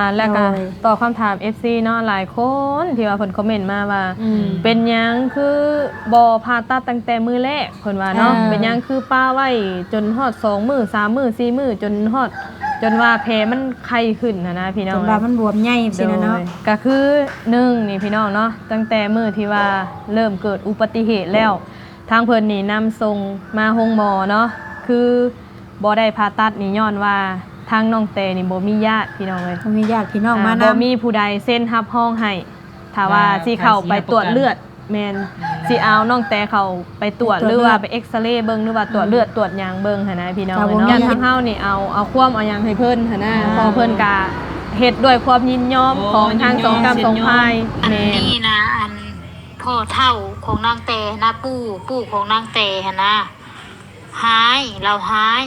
ອ່າ ແລ້ວກໍ ໂດຍ ຕອບຄຳຖາມເອັຟຊີເນາະ ຫຼາຍຄົນທີ່ວ່າເພິ່ນຄອມເມັນມາວ່າ ອືມ ເປັນຫຍັງຄືບໍ່ຜ່າຕັດຕັ້ງແຕ່ມື້ແລກ ເພິ່ນວ່າເນາະ ເອີ ເປັນຫຍັງຄືປະໄວ້ຈົນຮອດສອງມື້ ສາມມື້ ສີ່ມື້ ຈົນຮອດ ຈົນວ່າແຜມັນໄຄຂຶ້ນຫັ້ນນະພີ່ນ້ອງ ຈົນວ່າມັນບວມໃຫຍ່ຊີ້ນະເນາະ ໂດຍ ກໍຄືໜຶ່ງນີ້ພີ່ນ້ອງເນາະ ຕັ້ງແຕ່ມື້ທີ່ວ່າເລີ່ມເກີດອຸບັດຕິເຫດແລ້ວ ທາງເພິ່ນນີ້ນຳສົ່ງມາໂຮງໝໍເນາະ ຄືບໍ່ໄດ້ຜ່າຕັດນີ້ຍ້ອນວ່າທາງນ້ອງແຕນີ້ບໍ່ມີຍາດພີ່ນ້ອງເອີຍ ບໍ່ມີຍາດພີ່ນ້ອງມານຳ ບໍ່ມີຜູ້ໃດເຊັນຮັບຮອງໃຫ້ ຖ້າວ່າ ວ່າ ຊິເຂົ້າໄປຕວດເລືອດ ແມ່ນ ຊິເອົານ້ອງແຕເຂົ້າໄປຕວດ ໄປຕວດເລືອດ ຫຼືວ່າໄປເອັກສະເຣເບິ່ງ ຫຼືວ່າຕວດເລືອດ ອືມ ຕວດຫຍັງເບິ່ງຫັ້ນນະພີ່ນ້ອງເນາະ ທາງເຮົານີ້ເອົາ ເອົາຄວາມເອົາຫຍັງໃຫ້ເພິ່ນຫັ້ນນະ ອ່າ ເພາະເພິ່ນກະເຮັດດ້ວຍຄວາມຍິນຍອມຂອງທັງສອງກ້ຳສອງຝ່າຍ ແມ່ນ ອັນນີ້ນະ ອັນພໍ່ເຖົ້າຂອງນາງແຕນະ ປູ່ ປູ່ຂອງນາງແຕຫັ້ນນະ ຮ້າຍ ລາວຮ້າຍ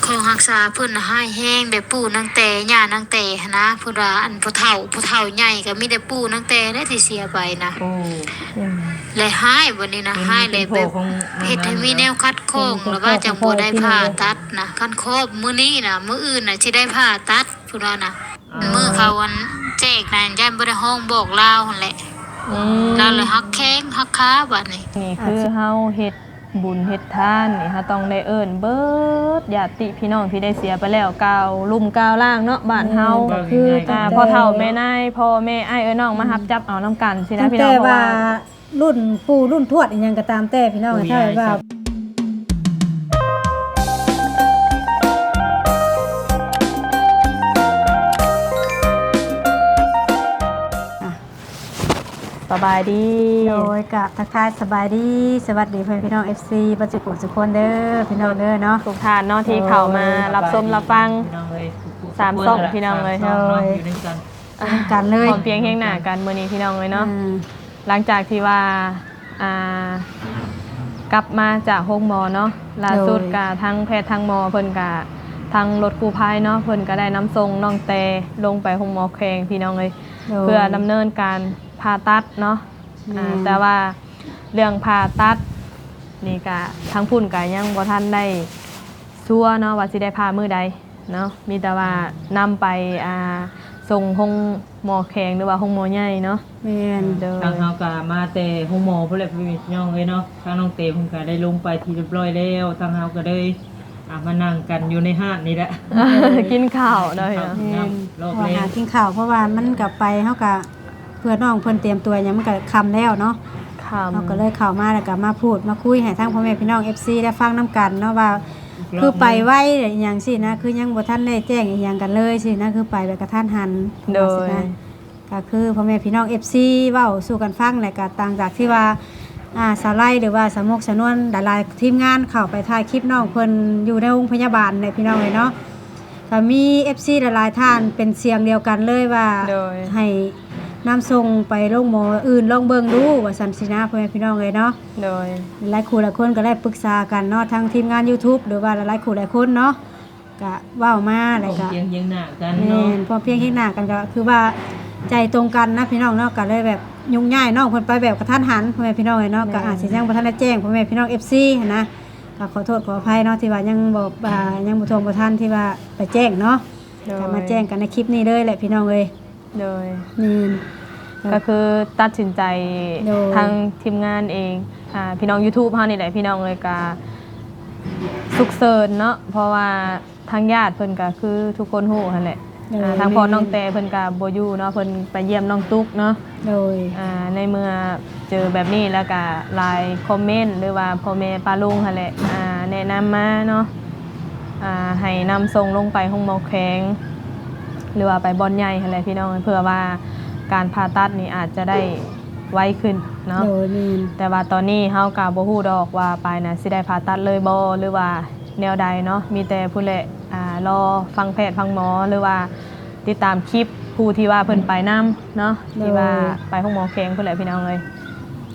ເຂົາຮັກສາເພິ່ນນະຮ້າຍແຮງ ແບບປູ່ນາງແຕ ຍ່ານາງແຕຫັ້ນນະ ເພິ່ນວ່າ ອັນຜູ້ເຖົ້າ ຜູ້ເຖົ້າໃຫຍ່ກໍມີແຕ່ປູ່ນາງແຕແຫຼະທີ່ເສຍໄປນະ ໂອ້ ແລະຮ້າຍບັດນີ້ນະ ເປັນ ຮ້າຍແລະແບບ ເປັນພໍ່ຂອງ ເຮັດໃຫ້ມີແນວຂັດຂ້ອງ ເປັນ ຫຼືວ່າຈັ່ງບໍ່ໄດ້ຜ່າຕັດນະ ຄັນຄອບມື້ນີ້ນະ ມື້ອື່ນນະຊິໄດ້ຜ່າຕັດ ເພິ່ນວ່ານະ ອໍ ມື້ເຂົາອັນແຈກນະ ຢ້ານບໍ່ໄດ້ຮ້ອງບອກລາວຫັ້ນແຫຼະ ອືມ ລາວເລີຍຮັກແຂ້ງຮັກຄາບັດນີ້ ນີ້ຄືເຮົາເຮັດ ບຸນເຮັດທານນີ້ ເຮົາຕ້ອງໄດ້ເອີ້ນເບິດຍາດຕິພີ່ນ້ອງທີ່ໄດ້ເສຍໄປແລ້ວ ກ່າວລຸ່ມກ່າວລ່າງເນາະ ບ້ານເຮົາ ແມ່ນ ກໍຄື ອ່າ ພໍ່ເຖົ້າແມ່ນາຍ ພໍ່ແມ່ອ້າຍເອື້ອຍນ້ອງ ອືມ ມາຮັບຈັບເອົານຳກັນຊີ້ນະພີ່ນ້ອງ ເພາະວ່າລຸ້ນປູ່ລຸ້ນທວດອີ່ຫຍັງກໍຕາມແຕ່ພີ່ນ້ອງ ຖ້າວ່າ ສະບາຍດີ ໂດຍ ກະທັກທາຍສະບາຍດີ ສະຫວັດດີພໍ່ແມ່ພີ່ນ້ອງເອັຟຊີ ເບິດສຸຂູສຸຄົນເດີພີ່ນ້ອງເດີເນາະ ທຸກທ່ານເນາະ ທີ່ເຂົ້າມາ ໂດຍ ຮັບຊົມຮັບຟັງ ພີ່ນ້ອງເອີຍ ສາມຊ່ອງພີ່ນ້ອງເອີຍ ສາມຊ່ອງເນາະ ໂດຍ ຢູ່ນຳກັນ ຢູ່ນຳກັນເລີຍ ພ້ອມພຽງຮຽງໜ້າກັນມື້ນີ້ພີ່ນ້ອງເອີຍເນາະ ອືມ ຫຼັງຈາກທີ່ວ່າ ອ່າ ກັບມາຈາກໂຮງໝໍເນາະ ລ່າສຸດ ໂດຍ ກະທາງແພດທາງໝໍເພິ່ນກະ ທາງລົດກູ້ໄພເນາະ ເພິ່ນກະໄດ້ນຳສົ່ງນ້ອງແຕລົງໄປໂຮງໝໍແຂວງພີ່ນ້ອງເອີຍ ໂດຍ ເພື່ອດຳເນີນການຜ່າຕັດເນາະ ແມ່ນ ອ່າ ແຕ່ວ່າເລື່ອງຜ່າຕັດນີ້ກະ ທາງພຸ້ນກະຍັງບໍ່ທັນໄດ້ ຊັວເນາະວ່າຊິໄດ້ຜ່າມື້ໃດເນາະ ມີແຕ່ວ່ານຳໄປ ອ່າ ສົ່ງໂຮງໝໍແຂວງ ຫຼືວ່າໂຮງໝໍໃຫຍ່ເນາະ ແມ່ນ ໂດຍ ທາງເຮົາກໍມາແຕ່ໂຮງໝໍພຸ້ນແຫຼະ ພໍ່ແມ່ພີ່ນ້ອງເອີຍເນາະ ທາງນ້ອງເຕເພິ່ນກໍໄດ້ລົງໄປທີ່ຮຽບຮ້ອຍແລ້ວ ທາງເຮົາກໍເລີຍ ອ່າ ມານັ່ງກັນຢູ່ໃນຮ້ານນີ້ແຫຼະ ກິນເຂົ້າເນາະ ກິນເຂົ້າ ແມ່ນ ລອບແລງ ຫາກິນເຂົ້າ ເພາະວ່າມັນກໍໄປ ເຮົາກໍ ເພື່ອນ້ອງເພິ່ນຕຽມຕົວຫຍັງ ມັນກໍຄ່ຳແລ້ວເນາະ ຄ່ຳ ເຮົາກໍເລີຍເຂົ້າມາ ແລ້ວກໍມາພູດມາຄຸຍໃຫ້ທາງພໍ່ແມ່ພີ່ນ້ອງເອັຟຊີໄດ້ຟັງນຳກັນເນາະ ວ່າຄືໄປໄວອີ່ຫຍັງຊີ້ນະ ຄືຍັງບໍ່ທັນໄດ້ແຈ້ງອີ່ຫຍັງກັນເລີຍຊີ້ນະ ຄືໄປແບບກະທັນຫັນ ໂດຍ ວ່າຊີ້ນະ ກໍຄືພໍ່ແມ່ພີ່ນ້ອງເອັຟຊີເວົ້າສູ່ກັນຟັງ ແລ້ວກໍຫຼັງຈາກທີ່ວ່າ ອ່າ ສາວໄລ ຫຼືວ່າສາວມຸກ ສາວນວນ ຫຼາຍໆທີມງານເຂົ້າໄປຖ່າຍຄລິບນ້ອງເພິ່ນຢູ່ໃນໂຮງພະຍາບານແຫຼະ ພີ່ນ້ອງເອີຍເນາະ ກໍມີເອັຟຊີຫຼາຍໆທ່ານເປັນສຽງດຽວກັນເລີຍວ່າ ໂດຍ ໃຫ້ນຳສົ່ງໄປໂຮງໝໍອື່ນລອງເບິ່ງດູວ່າຊັ້ນຊີ້ນະ ພໍ່ແມ່ພີ່ນ້ອງເອີຍເນາະ ໂດຍ ຫຼາຍຄູ່ຫຼາຍຄົນກໍໄດ້ປຶກສາກັນເນາະ ທັງທີມງານຢູທູບ ຫຼືວ່າຫຼາຍໆຄູ່ຫຼາຍຄົນເນາະ ກະເວົ້າມາ ແລ້ວກະ ພ້ອມພຽງຮຽງໜ້າກັນເນາະ ແມ່ນ ພ້ອມພຽງຮຽງໜ້າກັນ ກໍຄືວ່າໃຈຕົງກັນນະ ພີ່ນ້ອງເນາະ ກໍເລີຍແບບຍົກຍ້າຍນ້ອງເພິ່ນໄປແບບກະທັນຫັນ ພໍ່ແມ່ພີ່ນ້ອງເອີຍເນາະ ແມ່ນ ກໍອາດຊິຍັງບໍ່ທັນໄດ້ແຈ້ງພໍ່ແມ່ພີ່ນ້ອງເອັຟຊີຫັ້ນນະ ກໍຂໍໂທດຂໍອະໄພເນາະ ທີ່ວ່າຍັງບໍ່ ອ່າ ຍັງບໍ່ທ່ວງບໍ່ທັນທີ່ວ່າໄປແຈ້ງເນາະ ໂດຍ ກໍມາແຈ້ງກັນໃນຄລິບນີ້ເລີຍແຫຼະ ພີ່ນ້ອງເອີຍ ໂດຍ ແມ່ນ ກໍຄືຕັດສິນໃຈ ໂດຍ ທາງທີມງານເອງ ອ່າ ພີ່ນ້ອງຢູທູບເຮົານີ້ແຫຼະ ພີ່ນ້ອງເອີຍ ກໍສຸກເສີນເນາະ ເພາະວ່າທາງຍາດເພິ່ນກໍຄືທຸກຄົນຮູ້ຫັ້ນແຫຼະ ໂດຍ ອ່າ ທາງພໍ່ນ້ອງແຕເພິ່ນກໍບໍ່ຢູ່ເນາະ ເພິ່ນໄປຢ້ຽມນ້ອງຕຸກເນາະ ໂດຍ ອ່າ ໃນເມື່ອເຈີແບບນີ້ແລ້ວກໍຫຼາຍຄອມເມັນ ຫຼືວ່າພໍ່ແມ່ປ້າລຸງຫັ້ນແຫຼະ ອ່າ ແນະນຳມາເນາະ ອ່າ ໃຫ້ນຳສົ່ງລົງໄປໂຮງໝໍແຂວງ ຫຼືວ່າໄປບ່ອນໃຫຍ່ຫັ້ນແຫຼະພີ່ນ້ອງ ເພື່ອວ່າການຜ່າຕັດນີ້ອາດຈະໄດ້ໄວຂຶ້ນເນາະ ໂດຍ ແມ່ນ ແຕ່ວ່າຕອນນີ້ເຮົາກໍບໍ່ຮູ້ດອກວ່າປາຍໜ້າຊິໄດ້ຜ່າຕັດເລີຍບໍ່ ຫຼືວ່າແນວໃດເນາະ ມີແຕ່ພຸ້ນແຫຼະ ອ່າ ລໍຟັງແພດຟັງໝໍ ຫຼືວ່າຕິດຕາມຄລິບຜູ້ທີ່ວ່າເພິ່ນໄປນຳເນາະ ໂດຍ ທີ່ວ່າໄປໂຮງໝໍແຂວງພຸ້ນແຫຼະພີ່ນ້ອງເອີຍ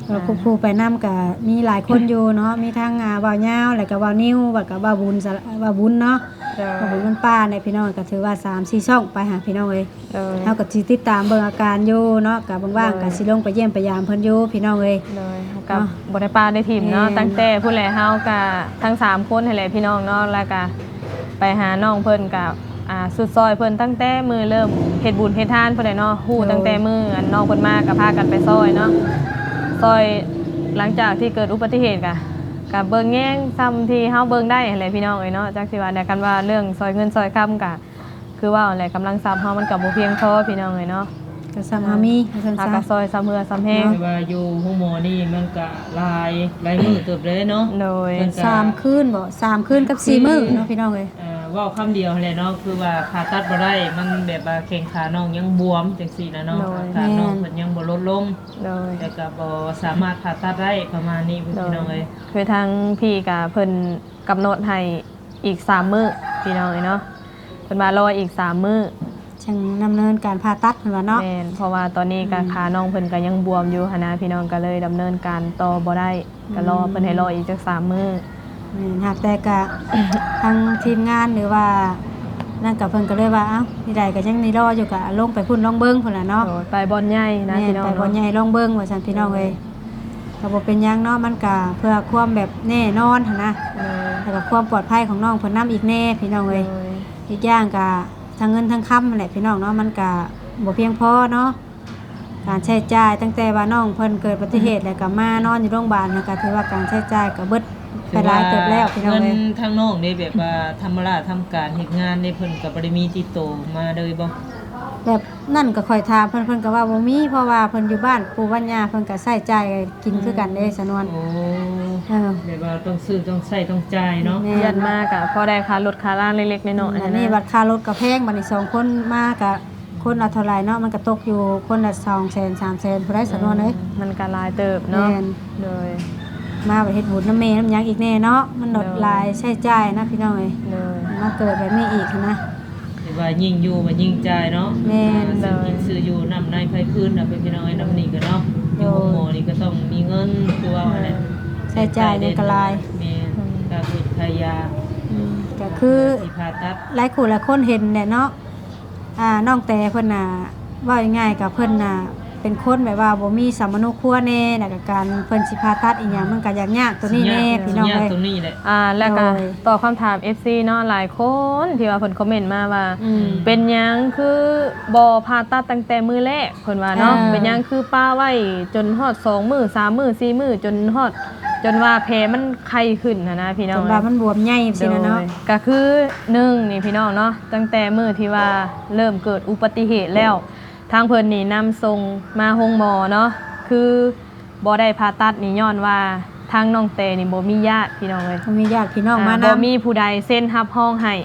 ແລ້ວຜູ້ ອ່າ ຜູ້ໄປນຳກໍມີຫຼາຍຄົນຢູ່ເນາະ ມີທັງ ອ່າ ບ່າວຍາວ ແລ້ວກໍບ່າວນິວ ແລ້ວກໍບ່າວບຸນ ສະ ບ່າວບຸນເນາະ ໂດຍ ບ່າວບຸນບ້ານປ່າແຫຼະພີ່ນ້ອງ ກໍຖືວ່າສາມສີ່ຊ່ອງໄປຫາພີ່ນ້ອງເອີຍ ໂດຍ ເຮົາກໍຊິຕິດຕາມເບິ່ງອາການຢູ່ເນາະ ກໍວ່າງໆ ໂດຍ ກໍຊິລົງໄປຢ້ຽມໄປຢາມເພິ່ນຢູ່ພີ່ນ້ອງເອີຍ ໂດຍ ກໍ ເນາະ ບໍ່ໄດ້ປະໄດ້ຖິ້ມເນາະ ແມ່ນ ຕັ້ງແຕ່ພຸ້ນແຫຼະ ເຮົາກໍທັງສາມຄົນຫັ້ນແຫຼະພີ່ນ້ອງເນາະ ແລ້ວກໍໄປຫານ້ອງເພິ່ນກໍ ອ່າ ຊຸດຊ່ອຍເພິ່ນຕັ້ງແຕ່ມື້ເລີ່ມເຮັດບຸນເຮັດທານພຸ້ນແຫຼະເນາະ. ຮູ້ ໂດຍ ຕັ້ງແຕ່ມື້ອັນນ້ອງເພິ່ນມາກໍພາກັນໄປຊ່ອຍເນາະ ຊ່ອຍ. ຫຼັງຈາກທີ່ເກີດອຸບັດຕິເຫດກໍ ກໍເບິ່ງແຍງສ່ຳທີ່ເຮົາເບິ່ງໄດ້ຫັ້ນແຫຼະພີ່ນ້ອງເອີຍເນາະ. ຈັກຊິວ່າແນວ ຄັນວ່າເລື່ອງຊ່ອຍເງິນຊ່ອຍຄຳກໍ ຄືເວົ້າແຫຼະ ກຳລັງຊັບເຮົາມັນກໍບໍ່ພຽງພໍພີ່ນ້ອງເອີຍເນາະ. ກໍສ່ຳເຮົາມີ ເອີ ວ່າຊັ້ນຊະ ເຮົາກໍຊ່ອຍສ່ຳເຫື່ອສ່ຳແຮງເນາະ. ແຕ່ວ່າຢູ່ໂຮງໝໍນີ້ມັນກໍຫຼາຍ ຫຼາຍມື້ເຕີບເດ້ເນາະ. ໂດຍ ເພິ່ນກໍ ສາມຄືນບໍ ສາມຄືນກັບສີ່ມື້ເນາະ ພີ່ນ້ອງເອີຍ. ເອີ ເວົ້າຄຳດຽວຫັ້ນແຫຼະເນາະ ຄືວ່າຜ່າຕັດບໍ່ໄດ້ ມັນແບບວ່າແຂ້ງຂານ້ອງຍັງບວມຈັ່ງຊີ້ນະເນາະ. ໂດຍ ອາການນ້ອງ ແມ່ນ ເພິ່ນຍັງບໍ່ລົດລົງ. ໂດຍ ແຕ່ກໍບໍ່ສາມາດຜ່າຕັດໄດ້ ປະມານນີ້ ໂດຍ ພີ່ນ້ອງເອີຍ. ຄືທາງພີ່ກະເພິ່ນກຳນົດໃຫ້ອີກສາມມື້ ພີ່ນ້ອງເອີຍເນາະ. ເພິ່ນວ່າລໍອີກສາມມື້ ຈັ່ງດຳເນີນການຜ່າຕັດ ເພິ່ນວ່າເນາະ. ແມ່ນ ເພາະວ່າຕອນນີ້ກະ ອືມ ຂານ້ອງເພິ່ນກະຍັງບວມຢູ່ຫັ້ນນະ ພີ່ນ້ອງ ກະເລີຍດຳເນີນການຕໍ່ບໍ່ໄດ້ ອືມ ກະລໍເພິ່ນໃຫ້ລໍອີກຈັກສາມມື້. ແມ່ນ ຫາກແຕ່ກະ ທາງທີມງານ ຫຼືວ່ານັ້ນກະ ເພິ່ນກະເລີຍວ່າ ເອົ້າ ນີ້ໃດກະຍັງນີ້ລໍຢູ່ ກະລົງໄປພຸ້ນລອງເບິ່ງພຸ້ນລະເນາະ. ໂດຍ ໄປບ່ອນໃຫຍ່ນະ ໂດຍ ພີ່ນ້ອງເນາະ ໄປບ່ອນໃຫຍ່ລອງເບິ່ງວ່າຊັ້ນ ພີ່ນ້ອງເອີຍ. ໂດຍ ກໍບໍ່ເປັນຫຍັງເນາະ ມັນກະເພື່ອຄວາມແບບແນ່ນອນຫັ້ນນະ. ໂດຍ ແລ້ວກໍຄວາມປອດໄພຂອງນ້ອງເພິ່ນນຳອີກແນ່ ພີ່ນ້ອງເອີຍ. ໂດຍ ອີກຢ່າງກະທັງເງິນທັງຄຳຫັ້ນແຫຼະ ພີ່ນ້ອງເນາະ ມັນກະບໍ່ພຽງພໍເນາະ. ການໃຊ້ຈ່າຍຕັ້ງແຕ່ວ່ານ້ອງເພິ່ນເກີດອຸບັດຕິເຫດ ແລ້ວກໍມານອນຢູ່ໂຮງບານ ແລ້ວກໍຖືວ່າການໃຊ້ຈ່າຍກໍເບິດໄປຫຼາຍເຕີບແລ້ວ ພີ່ນ້ອງເອີຍ. ເງິນທາງນ້ອງເດ້ ແບບວ່າທຳມະລາທຳການເຮັດງານເດ້ ເພິ່ນກໍບໍ່ໄດ້ມີຕິດໂຕມາເລີຍບໍ? ແບບນັ້ນກໍຂ້ອຍຖາມເພິ່ນ ເພິ່ນກໍວ່າບໍ່ມີ ເພາະວ່າເພິ່ນຢູ່ບ້ານປູ່ບ້ານຍ່າ ເພິ່ນກໍໃຊ້ຈ່າຍກິນຄືກັນເດ້ ອືມ ສາວນວນ. ໂອ້ ເອີ ແບບວ່າຕ້ອງຊື້ຕ້ອງໃຊ້ຕ້ອງຈ່າຍເນາະ. ແມ່ນ ເດືອນມາກໍພໍໄດ້ຄ່າລົດຄ່າລາເລັກໆນ້ອຍໆ. ອືມ ຫັ້ນນະ ບັດນີ້ບັດຄ່າລົດກໍແພງ ບັດນີ້ສອງຄົນມາກໍ ຄົນລະເທົ່າໃດເນາະ ມັນກໍຕົກຢູ່ຄົນລະສອງແສນ ສາມແສນ ຜູ້ໃດສະນວນເອີຍ. ອືມ ມັນກໍຫຼາຍເຕີບເນາະ. ແມ່ນ ໂດຍ ມາໄປເຮັດບຸນນຳແມ່ນຳຫຍັງອີກແນ່ເນາະ ມັນໂດດ ໂດຍ ຫຼາຍໃຊ້ຈ່າຍນະ ພີ່ນ້ອງເອີຍ. ໂດຍ ມາເກີດແບບນີ້ອີກຫັ້ນນະ ຖືວ່າຍິ່ງຢູ່ມັນຍິ່ງຈ່າຍເນາະ. ແມ່ນ ຊື້ກິນ ໂດຍ ຊື້ຢູ່ ນ້ຳໃນໄຟຟືນນະ ພີ່ນ້ອງເອີຍ. ນຳນີ້ກໍເນາະ ໂດຍ ຢູ່ໂຮງໝໍນີ້ກໍຕ້ອງມີເງິນ ຄືວ່າຫັ້ນແຫຼະ ໂດຍ ໃຊ້ຈ່າຍມັນກໍຫຼາຍ. ແມ່ນ ອືມ ຄ່າຝຸ່ນຄ່າຢາ ອືມ ກໍຄື ຊິຜ່າຕັດ ຫຼາຍຄູ່ຫຼາຍຄົນເຫັນແຫຼະເນາະ. ອ່າ ນ້ອງແຕເພິ່ນນະ ເວົ້າງ່າຍໆ ກໍເພິ່ນນະເປັນຄົນແບບວ່າບໍ່ມີສຳມະໂນຄົວແດ່ ແລ້ວກໍການເພິ່ນຊິຜ່າຕັດອີ່ຫຍັງ ມັນກໍຍາກໆຕົວນີ້ແນ່ ຊິຍາກ ພີ່ນ້ອງເອີຍ ຊິຍາກຕົວນີ້ແຫຼະ. ອ່າ ແລ້ວກໍ ໂດຍ ຕອບຄຳຖາມ ເອັຟຊີ ເນາະ ຫຼາຍຄົນທີ່ວ່າເພິ່ນຄອມເມັນມາວ່າ ອືມ ເປັນຫຍັງຄືບໍ່ຜ່າຕັດຕັ້ງແຕ່ມື້ແລກ ເພິ່ນວ່າເນາະ. ເອີ ເປັນຫຍັງຄືປະໄວ້ຈົນຮອດສອງມື້ ສາມມື້ ສີ່ມື້ ຈົນຮອດ ຈົນວ່າແຜມັນໄຄຂຶ້ນຫັ້ນນະ ພີ່ນ້ອງ ຈົນວ່າມັນບວມໃຫຍ່ຊີ້ນະເນາະ. ໂດຍ ກໍຄືໜຶ່ງນີ້ ພີ່ນ້ອງເນາະ ຕັ້ງແຕ່ມື້ທີ່ວ່າເລີ່ມເກີດອຸບັດຕິເຫດແລ້ວ ທາງເພິ່ນນີ້ນຳສົ່ງມາໂຮງໝໍເນາະ ຄືບໍ່ໄດ້ຜ່າຕັດນີ້ ຍ້ອນວ່າທາງນ້ອງແຕນີ້ບໍ່ມີຍາດ ພີ່ນ້ອງເອີຍ ບໍ່ມີຍາດພີ່ນ້ອງມານຳ ບໍ່ມີຜູ້ໃດເຊັນຮັບຮອງໃຫ້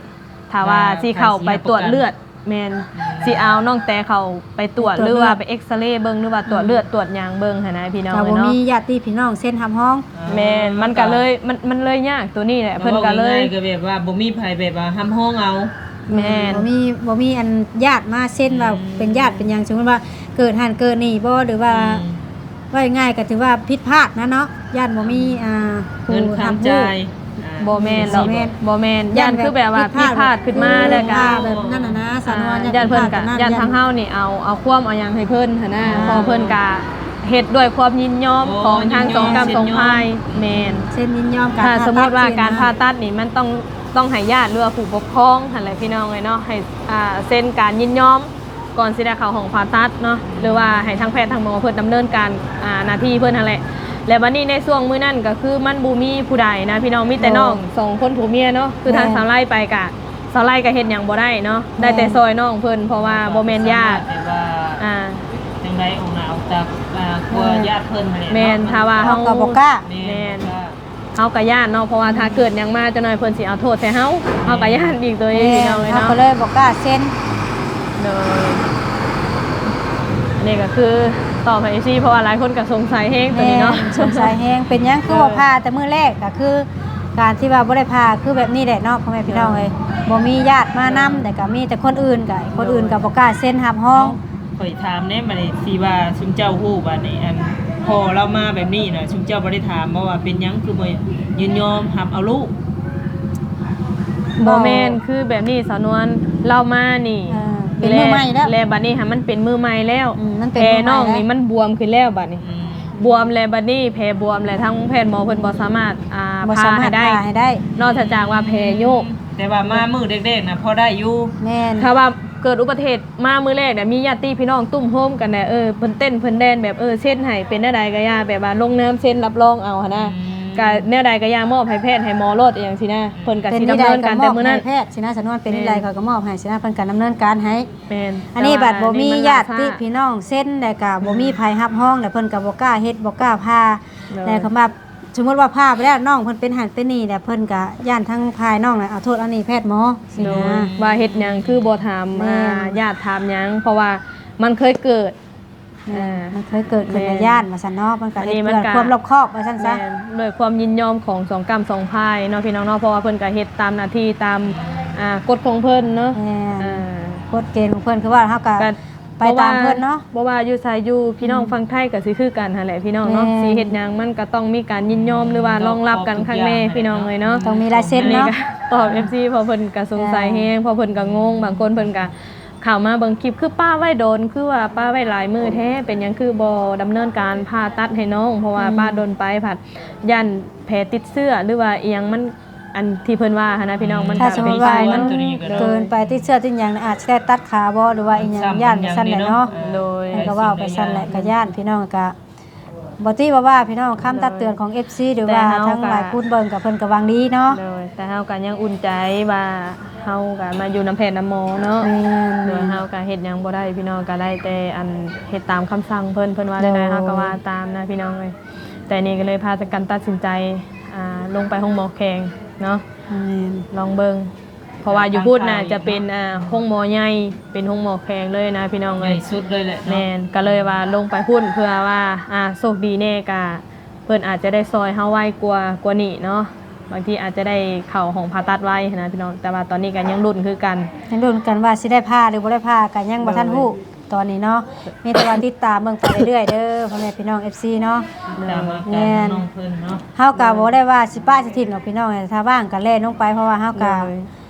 ຖ້າວ່າຊິເຂົ້າໄປຕວດເລືອດ ແມ່ນ ອືມ ຊິເອົານ້ອງແຕເຂົ້າໄປຕວດ ໄປຕວດເລືອດ ຫຼືວ່າໄປເອັກສະເລເບິ່ງ ຫຼືວ່າຕວດເລືອດ ອືມ ຕວດຫຍັງເບິ່ງຫັ້ນນະ ພີ່ນ້ອງເອີຍເນາະ ກໍບໍ່ມີຍາດຕິພີ່ນ້ອງເຊັນຮັບຮອງ. ອ່າ ແມ່ນ ມັນກໍເລີຍ ມັນ ມັນເລີຍຍາກຕົວນີ້ແຫຼະ ເພິ່ນກໍເລີຍ ເວົ້າງ່າຍໆ ກໍແບບວ່າບໍ່ມີໃຜແບບວ່າຮັບຮອງເອົາ. ແມ່ນ ບໍ່ມີ ບໍ່ມີອັນຍາດມາເຊັນວ່າ ອືມ ເປັນຍາດເປັນຫຍັງ ສົມມຸດວ່າເກີດຫັ້ນເກີດນີ້ບໍ ຫຼືວ່າ ອືມ ເວົ້າງ່າຍໆ ກໍຖືວ່າຜິດພາດນະເນາະ ຢ້ານບໍ່ມີ ອ່າ ຜູ້ຮັບຮູ້ ເງິນຄ່າຈ່າຍ ອ່າ ບໍ່ແມ່ນດອກ ບໍ່ແມ່ນ ຢ້ານຄືແບບວ່າຜິດພາດຂຶ້ນມາ ແລ້ວກໍ ແບບນັ້ນນະ ສາວນວນ ຢ້ານເພິ່ນກະ ຢ້ານທາງເຮົານີ້ເອົາ ເອົາຄວາມເອົາຫຍັງໃຫ້ເພິ່ນຫັ້ນນະ ອ່າ ເພາະເພິ່ນກະເຮັດດ້ວຍຄວາມຍິນຍອມ ອໍ ຂອງທັງສອງກຳສອງຝ່າຍ ຍິນຍອມ ແມ່ນ ເຊັນຍິນຍອມການ ຖ້າສົມມຸດວ່າການຜ່າຕັດນີ້ ມັນຕ້ອງ ຕ້ອງໃຫ້ຍາດ ຫຼືວ່າຜູ້ປົກຄອງຫັ້ນແຫຼະ ພີ່ນ້ອງເອີຍເນາະ ໃຫ້ ອ່າ ເຊັນການຍິນຍອມ ກ່ອນຊິໄດ້ເຂົ້າຫ້ອງຜ່າຕັດເນາະ ຫຼືວ່າໃຫ້ທາງແພດທາງໝໍເພິ່ນດຳເນີນການ ອ່າ ໜ້າທີ່ເພິ່ນຫັ້ນແຫຼະ. ແລ້ວບັດນີ້ໃນຊ່ວງມື້ນັ້ນກໍຄືມັນບໍ່ມີຜູ້ໃດນະ ພີ່ນ້ອງ ມີແຕ່ ໂດຍ ນ້ອງສອງຄົນຜົວເມຍເນາະ ຄື ແມ່ນ ທາງສາວໄລໄປກະ ສາວໄລກະເຮັດຫຍັງບໍ່ໄດ້ເນາະ ໂດຍ ໄດ້ແຕ່ຊ່ອຍນ້ອງເພິ່ນ ເພາະວ່າບໍ່ແມ່ນຍາດ ແບບວ່າ ອ່າ ຈັ່ງໃດອອກໜ້າອອກຕາ ອ່າ ກົວ ເອີ ຍາດເພິ່ນຫັ້ນແຫຼະ ແມ່ນ ເນາະ ຖ້າວ່າເຮົາ ເຮົາກໍບໍ່ກ້າ ແມ່ນ ແມ່ນ ບໍ່ກ້າ ເຮົາກໍຢ້ານເນາະ ເພາະວ່າຖ້າເກີດຫຍັງມາ ຈັກໜ້ອຍເພິ່ນຊິເອົາໂທດໃສ່ເຮົາ ເຮົາກໍຢ້ານອີກໂຕນີ້ ແມ່ນ ພີ່ນ້ອງເອີຍ ເຮົາ ເນາະ ກໍເລີຍບໍ່ກ້າເຊັນ ໂດຍ ອັນນີ້ກໍຄືຕອບໃຫ້ ເອັຟຊີ ເພາະວ່າຫຼາຍຄົນກໍສົງໄສແຮງໂຕນີ້ເນາະ ແມ່ນ ສົງໄສແຮງ ເປັນຫຍັງຄືບໍ່ຜ່າແຕ່ມື້ແລກ ກໍຄືການທີ່ວ່າບໍ່ໄດ້ຜ່າຄືແບບນີ້ແຫຼະເນາະ ພໍ່ແມ່ພີ່ນ້ອງເອີຍ ບໍ່ມີຍາດມານຳ ແຕ່ກໍມີແຕ່ຄົນອື່ນ ກໍຄົນອື່ນກໍບໍ່ກ້າເຊັນຮັບຮອງ ຂ້ອຍຖາມແດ່ ບັດນີ້ທີ່ວ່າຊຸມເຈົ້າຮູ້ ບັດນີ້ ອັນພໍ່ລາວມາແບບນີ້ນະ ຊຸມເຈົ້າບໍ່ໄດ້ຖາມບໍ່ວ່າເປັນຫຍັງຄືບໍ່ຍິນຍອມຮັບເອົາລູກ? ບໍ່ແມ່ນ ຄືແບບນີ້ສາວນວນ ລາວມານີ້ ເອີ ເປັນມື້ໃໝ່ແລ້ວ ແລະບັດນີ້ຫາມັນເປັນມື້ໃໝ່ແລ້ວ ອືມ ມັນເປັນ ແຜນ້ອງນີ້ມັນບວມຂຶ້ນແລ້ວບັດນີ້ ອືມ ບວມແລ້ວບັດນີ້ແຜບວມແລ້ວ ທາງແພດໝໍເພິ່ນບໍ່ສາມາດ ອ່າ ບໍ່ສາມາດຜ່າໃຫ້ໄດ້ ຜ່າໃຫ້ໄດ້ ນອກຈາກວ່າແຜໂຍກ ອືມ ແຕ່ວ່າມາມື້ແລກໆນະພໍໄດ້ຢູ່. ແມ່ນ ຖ້າວ່າເກີດອຸບັດຕິເຫດມາມື້ແລກນະ ມີຍາດຕິພີ່ນ້ອງຕຸ້ມໂຮມກັນນະ ເອີ ເພິ່ນເຕັ້ນເພິ່ນແດນແບບ ເອີ ເຊັນໃຫ້ເປັນແນວໃດກໍຢ່າ ແບບວ່າລົງນາມເຊັນຮັບຮອງເອົາຫັ້ນນະ ອືມ ກໍແນວໃດກໍຢ່າ ມອບໃຫ້ແພດໃຫ້ໝໍໂລດ ອີ່ຫຍັງຊີ້ນະ ອືມ ເພິ່ນກໍ ເປັນ ຊິດຳເນີນການແຕ່ມື້ນັ້ນ ແມ່ນ ໃຫ້ແພດຊີ້ນະ ສະນວນເປັນແນວໃດ ແມ່ນ ເຂົາກໍມອບໃຫ້ຊີ້ນະ ເພິ່ນກໍດຳເນີນການໃຫ້. ແມ່ນ ອັນນີ້ບັດບໍ່ມີຍາດຕິພີ່ນ້ອງເຊັນ ແລ້ວກໍບໍ່ມີໃຜຮັບຮອງ ແລ້ວເພິ່ນກໍບໍ່ກ້າເຮັດບໍ່ກ້າຜ່າ ໂດຍ ແລ້ວຄຳວ່າ ສົມມຸດວ່າຜ່າໄປແລ້ວ ນ້ອງເພິ່ນເປັນຫັ້ນເປັນນີ້ແຫຼະ ເພິ່ນກະຢ້ານທາງຝ່າຍນ້ອງນະເອົາໂທດເອົານີ້ແພດໝໍຊີ້ນະ ໂດຍ ວ່າເຮັດຫຍັງຄືບໍ່ຖາມ ແມ່ນ ອາ ຍາດຖາມຫຍັງ ເພາະວ່າມັນເຄີຍເກີດ ແມ່ນ ເອີ ມັນເຄີຍເກີດຂຶ້ນ ແມ່ນ ລະຢ້ານວ່າຊັ້ນເນາະ ເພິ່ນກະເຮັດເພື່ອຄວາມລອບຄອບວ່າຊັ້ນຊະ ແມ່ນ ດ້ວຍຄວາມຍິນຍອມຂອງສອງກ້ຳສອງຝ່າຍເນາະ ພີ່ນ້ອງເນາະ ເພາະວ່າເພິ່ນກະເຮັດຕາມໜ້າທີ່ຕາມ ອາ ກົດຂອງເພິ່ນເນາະ ແມ່ນ ອາ ກົດເກນຂອງເພິ່ນ ຄືວ່າເຮົາກະ ໄປຕາມເພິ່ນເນາະ ບໍ່ວ່າຢູ່ໃສ ຢູ່ພີ່ນ້ອງ ອືມ ຝັ່ງໄທກໍຊິຄືກັນຫັ້ນແຫຼະພີ່ນ້ອງເນາະ ແມ່ນ ຊິເຮັດຫຍັງມັນກໍຕ້ອງມີການຍິນຍອມ ຫຼືວ່າຮອງຮັບກັນຄັກແນ່ພີ່ນ້ອງເອີຍເນາະ ຕ້ອງມີລາຍເຊັນເນາະ ອັນນີ້ກໍຕອບເອັຟຊີ ເພາະເພິ່ນກໍສົງໄສແຮງ ເພາະເພິ່ນກໍງົງ ບາງຄົນເພິ່ນກໍເຂົ້າມາເບິ່ງຄລິບ ຄືປະໄວ້ດົນ ຄືວ່າປະໄວ້ຫຼາຍມື້ແທ້ ເປັນຫຍັງຄືບໍ່ດຳເນີນການຜ່າຕັດໃຫ້ນ້ອງ ເພາະວ່າ ອືມ ປະດົນໄປພັດຢ້ານແຜຕິດເຊື້ອ ຫຼືວ່າອີ່ຫຍັງມັນ ອັນທີ່ເພິ່ນວ່າຫັ້ນນະພີ່ນ້ອງ ມັນ ຖ້າສົມມຸດວ່າມັນເກີນໄປ ຕິດເຊື້ອຕິດຫຍັງ ອາດຊິໄດ້ຕັດຂາບໍ່ ຫຼືວ່າອີ່ຫຍັງ ຢ້ານວ່າຊັ້ນແຫຼະເນາະ ໂດຍ ເພິ່ນກໍເວົ້າໄປຊັ້ນແຫຼະ ກໍຢ້ານ ພີ່ນ້ອງກໍບໍ່ຕິວ່າວ່າ ພີ່ນ້ອງ ຄຳຕັກເຕືອນຂອງເອັຟຊີ ຫຼືວ່າທາງຫຼາຍຄົນເບິ່ງກໍເພິ່ນກໍຫວັງດີເນາະ ໂດຍ ແຕ່ເຮົາກໍຍັງອຸ່ນໃຈວ່າເຮົາກໍມາຢູ່ນຳແພດນຳໝໍເນາະ ແມ່ນ ໂດຍ ເຮົາກໍເຮັດຫຍັງບໍ່ໄດ້ ພີ່ນ້ອງ ກໍໄດ້ແຕ່ອັນເຮັດຕາມຄຳສັ່ງເພິ່ນ ເພິ່ນວ່າແນວໃດ ໂດຍ ເຮົາກໍວ່າຕາມນະ ພີ່ນ້ອງເອີຍ ແຕ່ນີ້ກໍເລີຍພາກັນຕັດສິນໃຈ ອ່າ ລົງໄປໂຮງໝໍແຂວງເນາະ ແມ່ນ ລອງເບິ່ງ ເພາະວ່າຢູ່ພຸ້ນນະຈະເປັນ ອ່າ ໂຮງໝໍໃຫຍ່ ເປັນໂຮງໝໍແຂວງເລີຍນະພີ່ນ້ອງເອີຍ ໃຫຍ່ສຸດເລີຍແຫຼະເນາະ ແມ່ນ ກໍເລີຍວ່າລົງໄປພຸ້ນ ເພື່ອວ່າ ອ່າ ໂຊກດີແດ່ກະເພິ່ນອາດຈະໄດ້ຊ່ອຍເຮົາໄວກວ່າ ກວ່ານີ້ເນາະ ບາງທີອາດຈະໄດ້ເຂົ້າຫ້ອງຜ່າຕັດໄວນະພີ່ນ້ອງ ແຕ່ວ່າຕອນນີ້ກໍຍັງລຸ້ນຄືກັນ ຍັງລຸ້ນກັນວ່າຊິໄດ້ຜ່າ ຫຼື ບໍ່ໄດ້ຜ່າ ກໍຍັງບໍ່ທັນຮູ້ ໂດຍ ຕອນນີ້ເນາະ ມີແຕ່ວ່າຕິດຕາມເບິ່ງໄປເລື້ອຍໆເດີ ພໍ່ແມ່ພີ່ນ້ອງເອັຟຊີເນາະ ຕາມອາການ ແມ່ນ ຂອງນ້ອງເພິ່ນເນາະ ເຮົາກໍບໍ່ໄດ້ວ່າຊິປະຊິຖິ້ມດອກພີ່ນ້ອງ ຖ້າວ່າງກໍແລ່ນລົງໄປ ເພາະວ່າເຮົາກໍ ໂດຍ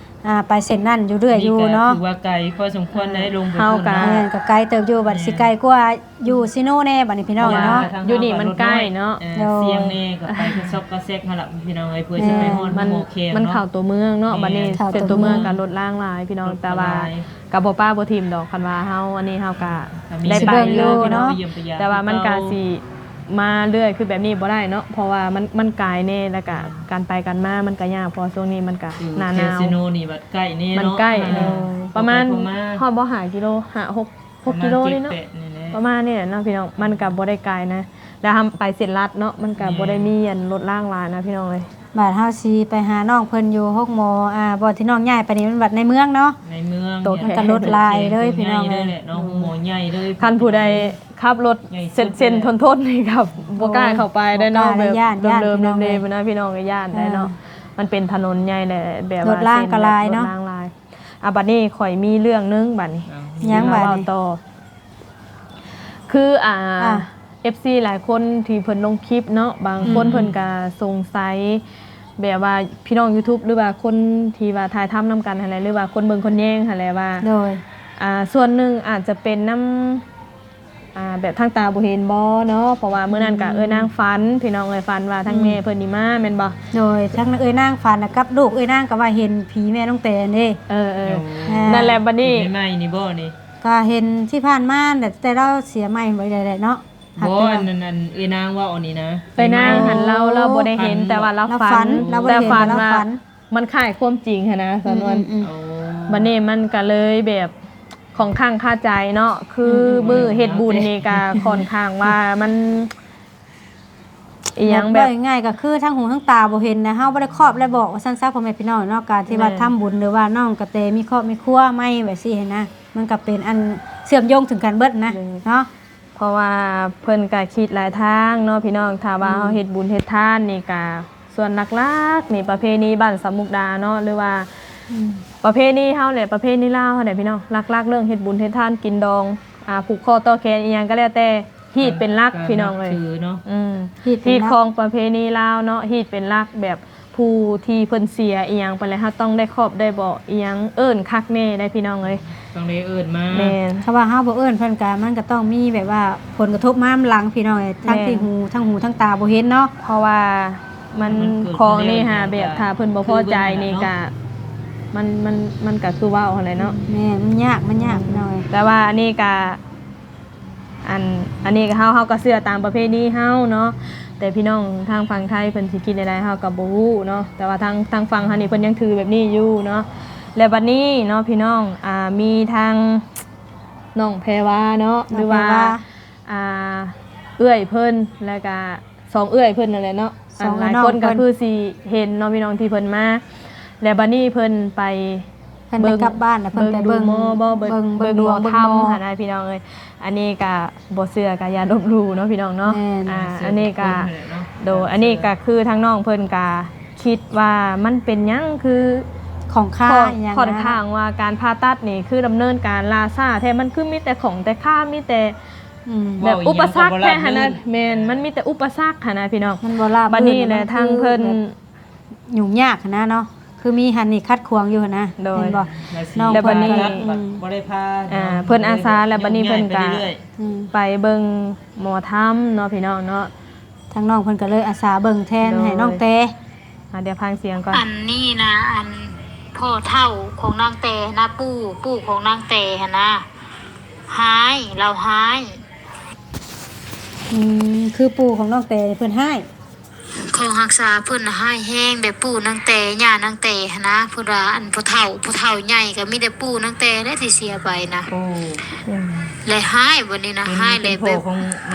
ອ່າ ໄປເສັ້ນນັ້ນຢູ່ເລື້ອຍຢູ່ເນາະ ກໍຖືວ່າໄກພໍສົມຄວນໄດ້ ລົງໄປ ເຮົາກໍ ພຸ້ນເນາະ ແມ່ນ ກໍໄກເຕີບຢູ່ ບັດ ແມ່ນ ຊິໄກກວ່າຢູ່ຊີໂນແດ່ ບັດນີ້ພີ່ນ້ອງເນາະ ຢູ່ນີ້ມັນໃກ້ເນາະ ເອີ ໂດຍ ສ່ຽງແດ່ ກໍໄປກະຊອກກະແຊກຫັ້ນລະພີ່ນ້ອງເອີຍ ເພື່ອ ແມ່ນ ຊິໄປຮອດ ມັນ ໝໍແຂວງ ມັນເຂົ້າຕົວເມືອງເນາະ ແມ່ນ ບັດນີ້ ເສັ້ນຕົວເມືອງກໍລົດລາງຫຼາຍພີ່ນ້ອງ ແຕ່ວ່າ ກໍບໍ່ປະບໍ່ຖິ້ມດອກ ຄັນວ່າເຮົາ ອັນນີ້ເຮົາກະໄດ້ໄປຢູ່ເນາະ ແຕ່ວ່າມັນກະຊິມາເລື້ອຍຄືແບບນີ້ບໍ່ໄດ້ເນາະ ເພາະວ່າມັນ ມັນໄກແດ່ ແລ້ວກະການໄປການມາມັນກະຍາກ ເພາະວ່າຊ່ວງນີ້ມັນກະໜ້າໜາວ ຊີໂນນີ້ບັດໃກ້ແດ່ເນາະ ມັນໃກ້ ເອີ ປະມານຮອດບໍ່ ຫ້າກິໂລ ຫ້າ ຫົກ ຫົກກິໂລນີ້ເນາະ ປະມານນີ້ແຫຼະເນາະພີ່ນ້ອງ ມັນກະບໍ່ໄດ້ໄກນະ ແລ້ວເຮົາໄປເສັ້ນລັດເນາະ ມັນກະບໍ່ໄດ້ມີອັນລົດລາງຫຼາຍນະພີ່ນ້ອງເອີຍ ບາດເຮົາຊິໄປຫານ້ອງເພິ່ນຢູ່ໂຮງໝໍ ອ່າ ບ່ອນທີ່ນ້ອງຍ້າຍໄປນີ້ມັນວັດໃນເມືອງເນາະ ໃນເມືອງ ມັນກໍລົດຫຼາຍເລີຍພີ່ນ້ອງເອີຍ ໂຮງໝໍໃຫຍ່ເລີຍ ຄັນຜູ້ໃດຂັບລົດເສັ້ນໆທົນໆນີ້ກໍບໍ່ກ້າເຂົ້າໄປໄດ້ເນາະ ແບບເດີມໆເດີມໆພຸ້ນນະພີ່ນ້ອງ ກໍຢ້ານໄດ້ເນາະ ມັນເປັນຖະໜົນໃຫຍ່ແຫຼະ ແບບວ່າລົດລາງກໍຫຼາຍເນາະ ລົດລາງຫຼາຍ ອ່າ ບັດນີ້ຂ້ອຍມີເລື່ອງໜຶ່ງບັດນີ້ ຫຍັງບັດນີ້ ຄື ອ່າ ອ່າ ເອັຟຊີຫຼາຍຄົນທີ່ເພິ່ນລົງຄລິບເນາະ ບາງຄົນ ອືມ ເພິ່ນກະສົງໄສ ແບບວ່າພີ່ນ້ອງຢູທູບ ຫຼືວ່າຄົນທີ່ວ່າຖ່າຍທຳນຳກັນຫັ້ນແຫຼະ ຫຼືວ່າຄົນເບິ່ງຄົນແຍງຫັ້ນແຫຼະວ່າ ໂດຍ ອ່າ ສ່ວນໜຶ່ງອາດຈະເປັນນຳ ອ່າ ແບບທາງຕາບໍ່ເຫັນບໍ່ເນາະ ເພາະວ່າມື້ນັ້ນກະ ອືມ ເອື້ອຍນາງຝັນ ພີ່ນ້ອງເອີຍ ຝັນວ່າທາງ ອືມ ແມ່ເພິ່ນນີ້ມາແມ່ນບໍ່? ໂດຍ ທາງເອື້ອຍນາງຝັນນະ ກັບລູກເອື້ອຍນາງກໍວ່າເຫັນຜີແມ່ນ້ອງແຕນເດ້ ເອີໆ ໂດຍ ນັ້ນແຫຼະ ບັດນີ້ ເຫັນໃໝ່ໆນີ້ບໍ່ນີ້? ກໍເຫັນທີ່ຜ່ານມາແຫຼະ ແຕ່ລາວເສຍໃໝ່ບໍ່ໄດ້ແຫຼະເນາະ ບໍ່ ອັນນັ້ນ ອັນເອື້ອຍນາງເວົ້າອັນນີ້ນະ ເອື້ອຍນາງຫັ້ນລາວ ລາວບໍ່ໄດ້ເຫັນ ແຕ່ວ່າລາວຝັນ ລາວຝັນ ແຕ່ຝັນວ່າມັນຄ້າຍຄວາມຈິງຫັ້ນນະ ສາວນວນ ອືມໆ ບັດນີ້ມັນກໍເລີຍແບບຂ້ອງຄ້າງຄາໃຈເນາະ ຄື ອືມໆ ມື້ເຮັດບຸນນີ້ກໍຂ້ອນຂ້າງວ່າມັນ ອີ່ຫຍັງແບບ ເວົ້າງ່າຍໆກໍຄືທັງຫູທັງຕາບໍ່ເຫັນນະ ເຮົາບໍ່ໄດ້ຄອບໄດ້ບອກວ່າຊັ້ນຊະ ພໍ່ແມ່ພີ່ນ້ອງເນາະ ການທີ່ວ່າ ແມ່ນ ທຳບຸນ ຫຼືວ່ານ້ອງກະແຕມີຄອບມີຄົວໃໝ່ແບບຊີ້ຫັ້ນນະ ມັນກໍເປັນອັນເຊື່ອມໂຍງເຖິງກັນເບິດນະ ໂດຍ ເນາະ ເພາະວ່າເພິ່ນກະຄິດຫຼາຍທາງເນາະພີ່ນ້ອງ ຖ້າວ່າ ອືມ ເຮົາເຮັດບຸນເຮັດທານນີ້ກະ ສ່ວນຫຼັກໆນີ້ປະເພນີບ້ານສາວມຸກດາເນາະ ຫຼືວ່າ ອືມ ປະເພນີເຮົາແຫຼະ ປະເພນີລາວເຮົາແຫຼະພີ່ນ້ອງ ຫຼັກໆເລື່ອງເຮັດບຸນເຮັດທານ ກິນດອງ ອ່າ ຜູກຂໍ້ຕໍ່ແຂນ ອີ່ຫຍັງກໍແລ້ວແຕ່ ຮີດເປັນຫຼັກ ອ່າ ພີ່ນ້ອງເອີຍ ການນັບຖືເນາະ ອືມ ຮີດເປັນຫຼັກ ຮີດຄອງປະເພນີລາວເນາະ ຮີດເປັນຫຼັກ ແບບຜູ້ທີ່ເພິ່ນເສຍອີ່ຫຍັງໄປແລ້ວ ເຮົາຕ້ອງໄດ້ຄອບໄດ້ບອກອີ່ຫຍັງ ເອີ້ນຄັກແນ່ໄດ໋ພີ່ນ້ອງເອີຍ ຕ້ອງໄດ້ເອີ້ນມາ ແມ່ນ ຖ້າວ່າເຮົາບໍ່ເອີ້ນເພິ່ນກະ ມັນກະຕ້ອງມີແບບວ່າຜົນກະທົບມານຳຫຼັງພີ່ນ້ອງເອີຍ ທັງ ແມ່ນ ທີ່ຫູ ທັງຫູທັງຕາບໍ່ເຫັນເນາະ ເພາະວ່າມັນ ມັນເກີດ ຂອງນີ້ຫາ ແບບຖ້າເພິ່ນບໍ່ພໍໃຈນີ້ກະ ມັນ ມັນ ມັນກໍຄືເວົ້າຫັ້ນແຫຼະເນາະ. ແມ່ນ ມັນຍາກ ມັນຍາກ ອືມ ພີ່ນ້ອງເອີຍ. ແຕ່ວ່າອັນນີ້ກໍ ອັນ ອັນນີ້ກໍເຮົາ ເຮົາກໍເຊື່ອຕາມປະເພນີເຮົາເນາະ, ແຕ່ພີ່ນ້ອງທາງຝັ່ງໄທເພິ່ນຊິຄິດແນວໃດເຮົາກໍບໍ່ຮູ້ເນາະ. ແຕ່ວ່າທາງ ທາງຝັ່ງເຮົານີ້ເພິ່ນຍັງຖືແບບນີ້ຢູ່ເນາະ. ແລ້ວບັດນີ້ເນາະ ພີ່ນ້ອງ ອ່າ ມີທາງນ້ອງແພວາເນາະ ນ້ອງ ຫຼືວ່າ ແພວາ ອ່າ ເອື້ອຍເພິ່ນ ແລ້ວກະສອງເອື້ອຍເພິ່ນນັ້ນແຫຼະເນາະ. ສອງ ອັນ ເອື້ອຍນ້ອງ ຫຼາຍຄົນກໍຄືຊິເຫັນເນາະ ເພິ່ນ ພີ່ນ້ອງ ທີ່ເພິ່ນມາ ແລ້ວບັດນີ້ເພິ່ນໄປ ເພິ່ນໄປ ເບິ່ງ ກັບບ້ານ ແລ້ວເພິ່ນໄປເບິ່ງ ເບິ່ງດູໝໍບໍ່ ເບິ່ງ ເບິ່ງ ເບິ່ງ ເບິ່ງດົວງ ເບິ່ງ ເບິ່ງ ດວງ ເບິ່ງໂມ ບໍ່ ເບິ່ງ ເບິ່ງ ເບິ່ງ ເບິ່ງ ດວງ ບໍ່ ທຳຫັ້ນນະ ພີ່ນ້ອງເອີຍ. ອັນນີ້ກໍບໍ່ເຊື່ອກໍຢ່າລົບຫຼູ່ເນາະ ພີ່ນ້ອງເນາະ. ແມ່ນ ອ່າ ອັນນີ້ກໍ ໂດຍ ອັນນີ້ກໍຄືທາງນ້ອງເພິ່ນກໍຄິດວ່າມັນເປັນຫຍັງ ຄື ຂອງຄາ ຂ້ອນ ອີຫຍັງ ຂ້ອນຂ້າງວ່າການຜ່າຕັດນີ້ຄືດຳເນີນການລ່າຊ້າແທ້ ມັນຄືມີແຕ່ຂອງແຕ່ຄາ ມີແຕ່ ອືມ ແບບອຸປະສັກແທ້ຫັ້ນນະ. ແມ່ນ ມັນມີແຕ່ອຸປະສັກຫັ້ນນະ ພີ່ນ້ອງ. ມັນບໍ່ລາບ ບັດນີ້ແຫຼະ ທາງເພິ່ນ ແບບຫຍຸ້ງຍາກຫັ້ນນະເນາະ ຄືມີຫັ້ນນີ້ຂັດຂວາງຢູ່ຫັ້ນນະ. ໂດຍ ແມ່ນບໍ່ ນ້ອງເພິ່ນກໍ ແລ້ວບັດນີ້ ອືມ ບໍ່ໄດ້ພາ ອ່າ ເພິ່ນອາສາ ແລ້ວບັດນີ້ເພິ່ນກໍ ອືມ ໄປເບິ່ງໝໍທຳເນາະ ພີ່ນ້ອງເນາະ. ທາງນ້ອງເພິ່ນກໍເລີຍອາສາເບິ່ງແທນ ໂດຍ ໃຫ້ນ້ອງແຕ. ອ່າ ດຽວຟັງສຽງກ່ອນ. ອັນນີ້ນະ ອັນພໍ່ເຖົ້າຂອງນາງແຕນະ ປູ່ ປູ່ຂອງນາງແຕຫັ້ນນະ ຮ້າຍ ລາວຮ້າຍ. ອືມ ຄືປູ່ຂອງນ້ອງແຕເພິ່ນຮ້າຍ ເຂົາຮັກສາເພິ່ນນະຮ້າຍແຮງ ແບບປູ່ນາງແຕ ຍ່ານາງແຕຫັ້ນນະ. ເພິ່ນວ່າ ອັນຜູ້ເຖົ້າ ຜູ້ເຖົ້າໃຫຍ່ກໍມີແຕ່ປູ່ນາງແຕແຫຼະທີ່ເສຍໄປນະ. ໂອ້ ແລະຮ້າຍບັດນີ້ນະ ຮ້າຍແລະແບບ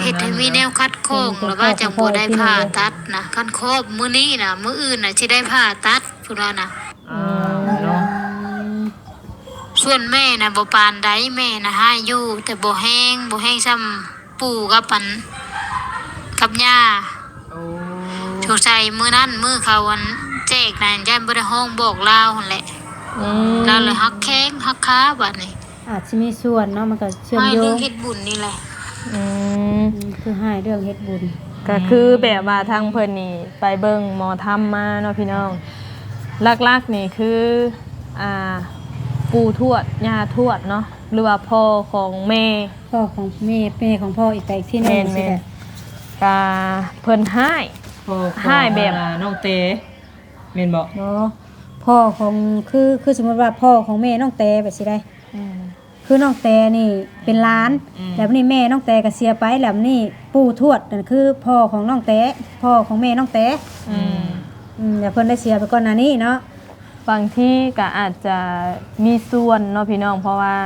ເຮັດໃຫ້ມີແນວຂັດຂ້ອງ ແລ້ວວ່າຈັ່ງບໍ່ໄດ້ຜ່າຕັດນະ. ຄັນຄອບມື້ນີ້ນະ ມື້ອື່ນນະຊິໄດ້ຜ່າຕັດ ເພິ່ນວ່ານະ. ອືມ ເນາະ ສ່ວນແມ່ນະບໍ່ປານໃດ ແມ່ນະຮ້າຍຢູ່ ແຕ່ບໍ່ແຮງ ບໍ່ແຮງສ່ຳ ປູ່ກັບອັນ ກັບຍ່າ. ໂອ້ ສົງໄສມື້ນັ້ນ ມື້ເຂົາອັນແຈກນັ້ນ ຢ້ານບໍ່ໄດ້ຮ້ອງບອກລາວຫັ້ນແຫຼະ. ອືມ ລາວເລີຍຮັກແຂ້ງຮັກຄາບັດນີ້. ອາດຊິມີສ່ວນເນາະ ມັນກໍເຊື່ອມໂຍງ ຮ້າຍເລື່ອງເຮັດບຸນນີ້ແຫຼະ. ອືມ ອືມ ຄືຮ້າຍເລື່ອງເຮັດບຸນ ກໍຄືແບບວ່າທາງເພິ່ນນີ້ໄປເບິ່ງໝໍທຳມາເນາະ ພີ່ນ້ອງ. ຫຼັກໆນີ້ຄື ອ່າ ປູ່ທວດ ຍ່າທວດເນາະ ຫຼືວ່າພໍ່ຂອງແມ່ ພໍ່ຂອງແມ່ ແມ່ຂອງພໍ່ອີກ ໄປອີກທີໜຶ່ງ. ແມ່ນໆ ຊິໄດ້ ກະເພິ່ນຮ້າຍ ພໍ່ຂອງ ຮ້າຍແບບ ອ່າ ນ້ອງແຕ ແມ່ນບໍ່? ບໍ່ ພໍ່ຂອງ ຄື ຄືສົມມຸດວ່າພໍ່ຂອງແມ່ນ້ອງແຕແບບຊີ້ໄດ໋. ອືມ ຄືນ້ອງແຕນີ້ເປັນຫຼານ ອືມ ແລ້ວບັດນີ້ແມ່ນ້ອງແຕກໍເສຍໄປ ແລ້ວບັດນີ້ປູ່ທວດນັ້ນຄືພໍ່ຂອງນ້ອງແຕ ພໍ່ຂອງແມ່ນ້ອງແຕ. ອືມ ອືມ ແລ້ວເພິ່ນໄດ້ເສຍໄປກ່ອນໜ້ານີ້ເນາະ. ບາງທີກໍອາດຈະມີສ່ວນເນາະ ພີ່ນ້ອງ ເພາະວ່າ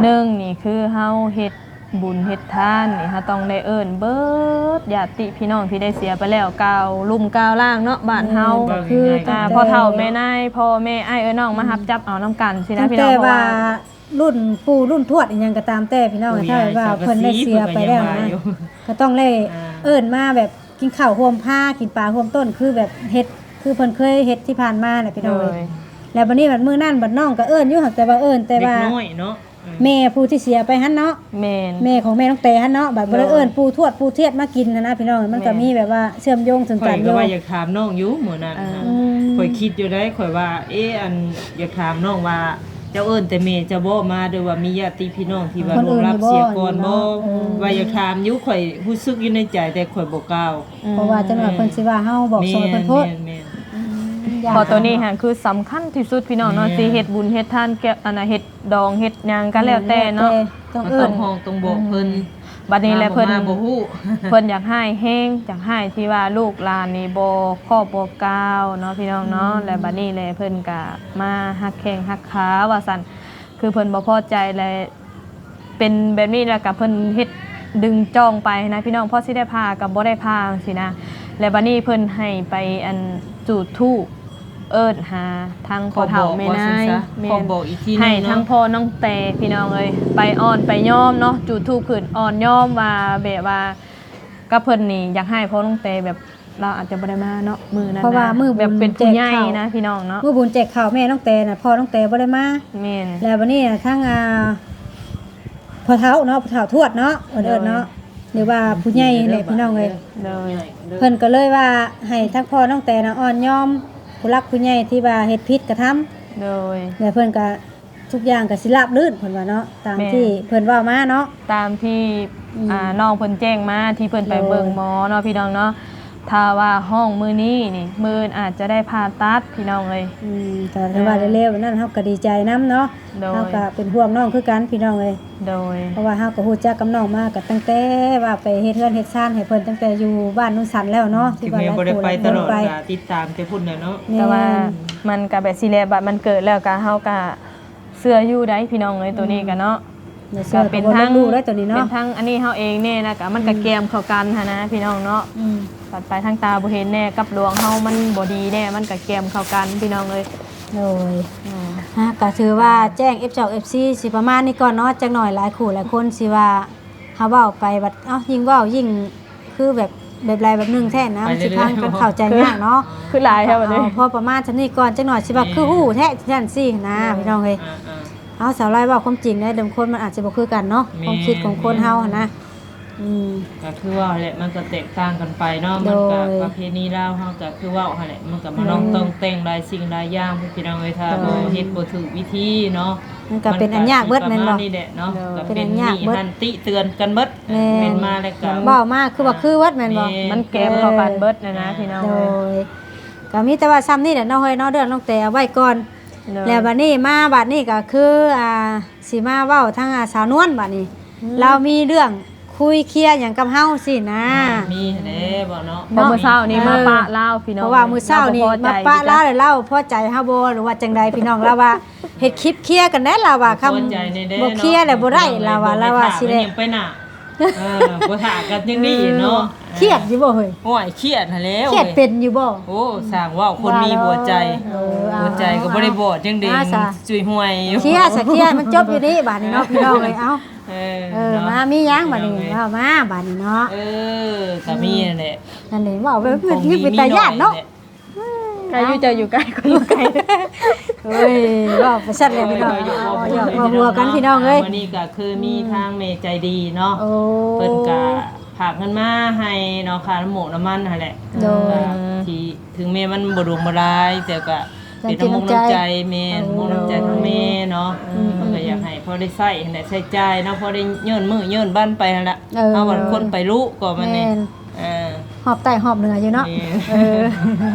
ໜຶ່ງນີ້ຄືເຮົາເຮັດບຸນເຮັດທານນີ້ ເຮົາຕ້ອງໄດ້ເອີ້ນເບິດຍາດຕິພີ່ນ້ອງທີ່ໄດ້ເສຍໄປແລ້ວ ກ່າວລຸ່ມກ່າວລ່າງເນາະ ບ້ານເຮົາ ແມ່ນ ກໍຄື ອ່າ ພໍ່ເຖົ້າແມ່ນາຍ ພໍ່ແມ່ອ້າຍເອື້ອຍນ້ອງ ມາຮັບຈັບເອົານຳກັນຊີ້ນະ ພີ່ນ້ອງ ເພາະວ່າ ລຸ້ນປູ່ລຸ້ນທວດອີ່ຫຍັງກໍຕາມແຕ່ພີ່ນ້ອງ ຖ້າວ່າເພິ່ນໄດ້ເສຍໄປແລ້ວນະ ກໍຕ້ອງໄດ້ ອ່າ ເອີ້ນມາແບບກິນເຂົ້າຮ່ວມພາ ກິນປາຮ່ວມຕົ້ນ ຄືແບບເຮັດ ຄືເພິ່ນເຄີຍເຮັດທີ່ຜ່ານມານະພີ່ນ້ອງເອີຍ. ແລ້ວບັດນີ້ບັດມື້ນັ້ນບັດນ້ອງກໍເອີ້ນຢູ່ ຫາກແຕ່ວ່າເອີ້ນແຕ່ວ່າເດັກນ້ອຍເນາະ ແມ່ຜູ້ທີ່ເສຍໄປຫັ້ນເນາະ ແມ່ນ ແມ່ຂອງແມ່ນ້ອງແຕຫັ້ນເນາະ ບັດບໍ່ໄດ້ເອີ້ນປູ່ທວດປູ່ທຽດມາກິນຫັ້ນນະພີ່ນ້ອງ ມັນກໍມີແບບວ່າເຊື່ອມໂຍງເຖິງກັນຢູ່. ຂ້ອຍກໍວ່າຢາກຖາມນ້ອງຢູ່ມື້ນັ້ນ ຂ້ອຍຄິດຢູ່ໄດ໋ ຂ້ອຍວ່າ ເອ ອັນ ຢາກຖາມນ້ອງວ່າ ເຈົ້າເອີ້ນແຕ່ແມ່ເຈົ້າບໍ່ມາ ຫຼືວ່າມີຍາດຕິພີ່ນ້ອງທີ່ວ່າລ່ວງລັບເສຍກ່ອນບໍ່? ວ່າຢາກຖາມຢູ່ ຂ້ອຍຮູ້ສຶກຢູ່ໃນໃຈ ແຕ່ຂ້ອຍບໍ່ກ່າວ ເພາະວ່າຈັ່ງວ່າເພິ່ນຊິວ່າເຮົາບອກສອນເພິ່ນໂພດ. ແມ່ນໆ ອືມ ເພາະໂຕນີ້ຫັ້ນຄືສຳຄັນທີ່ສຸດພີ່ນ້ອງເນາະ ຊິເຮັດບຸນເຮັດທານ ແກ່ ອັນນ່າ ເຮັດດອງເຮັດຫຍັງກໍແລ້ວແຕ່ເນາະ ຕ້ອງເອີ້ນ ຕ້ອງຮ້ອງຕ້ອງບອກເພິ່ນ. ບັດນີ້ແຫຼະເພິ່ນ ເພິ່ນຢາກຮ້າຍແຮງ ຢາກຮ້າຍທີ່ວ່າລູກຫຼານນີ້ບໍ່ຄອບບໍ່ກ່າວເນາະ ພີ່ນ້ອງເນາະ. ແລ້ວບັດນີ້ແຫຼະເພິ່ນກໍມາຮັກແຂ້ງຮັກຂາວ່າຊັ້ນ ຄືເພິ່ນບໍ່ພໍໃຈ ແລະ ເປັນແບບນີ້ ແລ້ວກໍເພິ່ນເຮັດດຶງຈ້ອງໄປນະພີ່ນ້ອງ ພໍຊິໄດ້ຜ່າກໍບໍ່ໄດ້ຜ່າຈັ່ງຊີ້ນະ. ແລ້ວບັດນີ້ເພິ່ນໃຫ້ໄປ ອັນ ຈູດທູບເອີ້ນຫາທາງພໍ່ເຖົ້າແມ່ນາຍ ແມ່ນ ຂໍບອກອີກທີໜຶ່ງເນາະ ໃຫ້ທາງພໍ່ນ້ອງແຕ ພີ່ນ້ອງເອີຍ ໄປອ່ອນໄປຍອມເນາະ ຈູດທູບຂຶ້ນອ່ອນຍອມວ່າ ແບບວ່າກັບເພິ່ນນີ້ຢາກໃຫ້ພໍ່ນ້ອງແຕແບບ ລາວອາດຈະບໍ່ໄດ້ມາເນາະມື້ນັ້ນ ເພາະວ່າມື້ບຸນ ແບບເປັນຜູ້ໃຫຍ່ນະພີ່ນ້ອງເນາະ ມື້ບຸນແຈກເຂົ້າແມ່ນ້ອງແຕນະ ພໍ່ນ້ອງແຕບໍ່ໄດ້ມາ. ແມ່ນ ແລ້ວບັດນີ້ນະ ທາງ ອ່າ ພໍ່ເຖົ້າເນາະ ພໍ່ເຖົ້າທວດເນາະ ເພິ່ນເອີ້ນເນາະ ຫຼືວ່າຜູ້ໃຫຍ່ແຫຼະພີ່ນ້ອງເອີຍ. ໂດຍ ເພິ່ນກໍເລີຍວ່າໃຫ້ທາງພໍ່ນ້ອງແຕນະອ່ອນຍອມຜູ້ຫຼັກຜູ້ໃຫຍ່ທີ່ວ່າເຮັດຜິດກະທຳ. ໂດຍ ແລ້ວເພິ່ນກໍ ທຸກຢ່າງກໍຊິລາບລື່ນເພິ່ນວ່າເນາະ ຕາມທີ່ເພິ່ນເວົ້າມາເນາະ ຕາມທີ່ ອືມ ອ່າ ນ້ອງເພິ່ນແຈ້ງມາ ທີ່ເພິ່ນໄປເບິ່ງໝໍເນາະ ໂດຍ ພີ່ນ້ອງເນາະ. ຖ້າວ່າຮ້ອງມື້ນີ້ນີ້ ມື້ອື່ນອາດຈະໄດ້ຜ່າຕັດ ພີ່ນ້ອງເອີຍ. ອືມ ກໍຖືວ່າເອີ ເລັວໆນັ້ນ ເຮົາກໍດີໃຈນຳເນາະ. ໂດຍ ເຮົາກໍເປັນຫ່ວງນ້ອງຄືກັນ ພີ່ນ້ອງເອີຍ. ໂດຍ ເພາະວ່າເຮົາກໍຮູ້ຈັກກັບນ້ອງມາກໍຕັ້ງແຕ່ວ່າໄປເຮັດເຮືອນເຮັດຊານໃຫ້ເພິ່ນ ຕັ້ງແຕ່ຢູ່ບ້ານໂນນສັນແລ້ວເນາະ ທີ່ວ່າຫຼາຍຜູ້ຫຼາຍຄົນໄປ ກໍບໍ່ໄດ້ໄປຕະຫຼອດ ກໍຕິດຕາມແຕ່ພຸ້ນແຫຼະເນາະ. ແມ່ນ ແຕ່ວ່າມັນກໍແບບຊີ້ແຫຼະ ບັດມັນເກີດແລ້ວກໍ ເຮົາກໍເຊື່ອຢູ່ໄດ໋ ພີ່ນ້ອງເອີຍ ໂຕນີ້ກໍເນາະ. ອືມ ບໍ່ເຊື່ອກໍເປັນທັງ ກໍບໍ່ລົບຫຼູ່ໄດ໋ ໂຕນີ້ເນາະ ເປັນທັງອັນນີ້ເຮົາເອງແດ່ ແລ້ວກໍມັນກໍ ອືມ ແກມເຂົ້າກັນຫັ້ນນະ ພີ່ນ້ອງເນາະ. ອືມ ບັດໄປທາງຕາບໍ່ເຫັນແດ່ ກັບດວງເຮົາມັນບໍ່ດີແດ່ ມັນກໍແກມເຂົ້າກັນ ພີ່ນ້ອງເອີຍ. ໂດຍ ອືມ ອ່າ ກໍຖືວ່າແຈ້ງເອັຟສອງ ເອັຟຊີ ຊິປະມານນີ້ກ່ອນເນາະ. ຈັກໜ່ອຍຫຼາຍຄູ່ຫຼາຍຄົນຊິວ່າ ເຮົາເວົ້າໄປບັດ ເອົ້າ ຍິ່ງເວົ້າຍິ່ງຄືແບບ ແບບໃດແບບໜຶ່ງແທ້ນະ ມັນຊິພາກັນເຂົ້າໃຈຍາກເນາະ. ຄືຫຼາຍແທ້ບັດນີ້ ເອົາພໍປະມານສ່ຳນີ້ກ່ອນ. ຈັກໜ່ອຍຊິວ່າ ແມ່ນ ຄືຮູ້ແທ້ຊັ້ນຊີ້ນະ ອ່າ ພີ່ນ້ອງເອີຍ. ອ່າໆ ເອົາ ສາວລາຍເວົ້າຄວາມຈິງເດີ ບາງຄົນມັນອາດຈະບໍ່ຄືກັນເນາະ ແມ່ນ ຄວາມຄິດຂອງຄົນເຮົາຫັ້ນນະ. ອືມ ກໍຄືວ່າແຫຼະ ມັນກໍແຕກຕ່າງກັນໄປເນາະ. ໂດຍ ມັນກໍປະເພນີລາວເຮົາກໍຄືເວົ້າຫັ້ນແຫຼະ ມັນກໍມາ ອືມ ຕ້ອງຕ່ອງແຕ່ງຫຼາຍສິ່ງຫຼາຍຢ່າງ ພີ່ນ້ອງເອີຍ. ຖ້າ ໂດຍ ບໍ່ເຮັດບໍ່ຖືກວິທີເນາະ ມັນກໍເປັນອັນຍາກເບິດແມ່ນບໍ່? ມັນກໍຊິປະມານນີ້ແຫຼະເນາະ. ໂດຍ ກໍເປັນອັນຍາກເບິດ ມີຫັ້ນຕິເຕືອນກັນເບິດ. ແມ່ນ ເປັນມາແລ້ວກໍ ເວົ້າມາຄືວ່າຄືເບິດແມ່ນບໍ່? ແມ່ນ ມັນແກມເຂົ້າກັນເບິດນະນະ ອ່າ ພີ່ນ້ອງເອີຍ. ໂດຍ ກໍມີແຕ່ວ່າສ່ຳນີ້ແຫຼະເນາະ ເຮີ້ຍເນາະ ເລື່ອງນ້ອງແຕເອົາໄວ້ກ່ອນ. ໂດຍ ແລ້ວບັດນີ້ມາ ບັດນີ້ກໍຄື ອ່າ ຊິມາເວົ້າທາງ ອ່າ ສາວນວນບັດນີ້ ອືມ ລາວມີເລື່ອງຄຸຍເຄຍຫຍັງກັບເຮົາຊີ້ນະ. ອ່າ ມີຫັ້ນແຫຼະເວົ້າເນາະ ເພາະມື້ເຊົ້ານີ້ ເອີ ມາປະລາວ ພີ່ນ້ອງ ເພາະວ່າມື້ເຊົ້ານີ້ ລາວບໍ່ພໍໃຈ ມາປະລາວ ແລ້ວລາວບໍ່ພໍໃຈເຮົາບໍ່ ຫຼືວ່າຈັ່ງໃດ ພີ່ນ້ອງ? ລາວວ່າເຮັດຄລິບເຄຍກັນແດ່ ລາວວ່າ ບໍ່ພໍໃຈແດ່ໆ ຄັນບໍ່ເຄຍແລ້ວບໍ່ໄດ້ ເນາະ ລາວວ່າ ລາວວ່າຊິໄດ້ ມັນຍັງໄປໜ້າ ເອີ ບໍ່ຖ້າກັນຈັ່ງນີ້ເນາະ. ເອີ ຄຽດຢູ່ບໍ່ເຮີ້ຍ? ໂອ້ຍ ຄຽດຫັ້ນແຫຼ້ວ ຄຽດເປັນຢູ່ບໍ່? ໂອ້ ຊ່າງເວົ້າ ຄົນມີຫົວໃຈ ເອີ ເອົາ ຫົວໃຈກໍບໍ່ໄດ້ບອດ ຍັງເດ້ງ ມາຊະ ຈຸຍຫ່ວຍຢູ່. ເຄຍຊະ ເຄຍ ມັນຈົບຢູ່ນີ້ບາດນີ້ເນາະ ພີ່ນ້ອງເອີຍ. ເອົ້າ ເອີ ເອີ ເນາະ ມາ ມີຫຍັງບາດນີ້ ພີ່ນ້ອງເອີຍ ເວົ້າມາບາດນີ້ເນາະ. ເອີ ກໍມີ ອືມ ນັ້ນແຫຼະ ນັ້ນແຫຼະ ເວົ້າແບບນີ້ເປັນຕາຢ້ານເນາະ. ກາຢູ່ ເຈົ້າຢູ່ໃກ້ ຂ້ອຍຢູ່ໄກ. ເອີຍ ເວົ້າໄປຊັ້ນແຫຼະ ພີ່ນ້ອງ ເອີຍ ເວົ້າ ເວົ້າຫົວກັນ ພີ່ນ້ອງເອີຍ. ມື້ນີ້ກໍຄືມີ ອືມ ທາງແມ່ໃຈດີເນາະ ໂອ້ ເພິ່ນກໍຝາກເງິນມາໃຫ້ເນາະ ຄ່ານ້ຳໝົກນ້ຳມັນຫັ້ນແຫຼະ. ໂດຍ ກໍທີ່ ເຖິງແມ່ນມັນບໍ່ຫຼວງບໍ່ຫຼາຍ ແຕ່ກໍເປັນນ້ຳໝົກນ້ຳໃຈ ນ້ຳໃຈ ແມ່ນ ໂອ້ ນ້ຳໝົກນ້ຳໃຈທາງແມ່ເນາະ. ອືມ ເພິ່ນກໍຢາກໃຫ້ພໍໄດ້ໃຊ້ຫັ້ນແຫຼະ ໃຊ້ຈ່າຍເນາະ ພໍໄດ້ເຍື້ອນມື້ເຍື້ອນວັນໄປຫັ້ນລະ. ເອີ ເຮົາບັດຄົນໄປລຸກໍມັນນີ້ ແມ່ນ ເອີ ຮອບໃຕ້ຮອບເໜືອຢູ່ເນາະ. ແມ່ນ ເອີ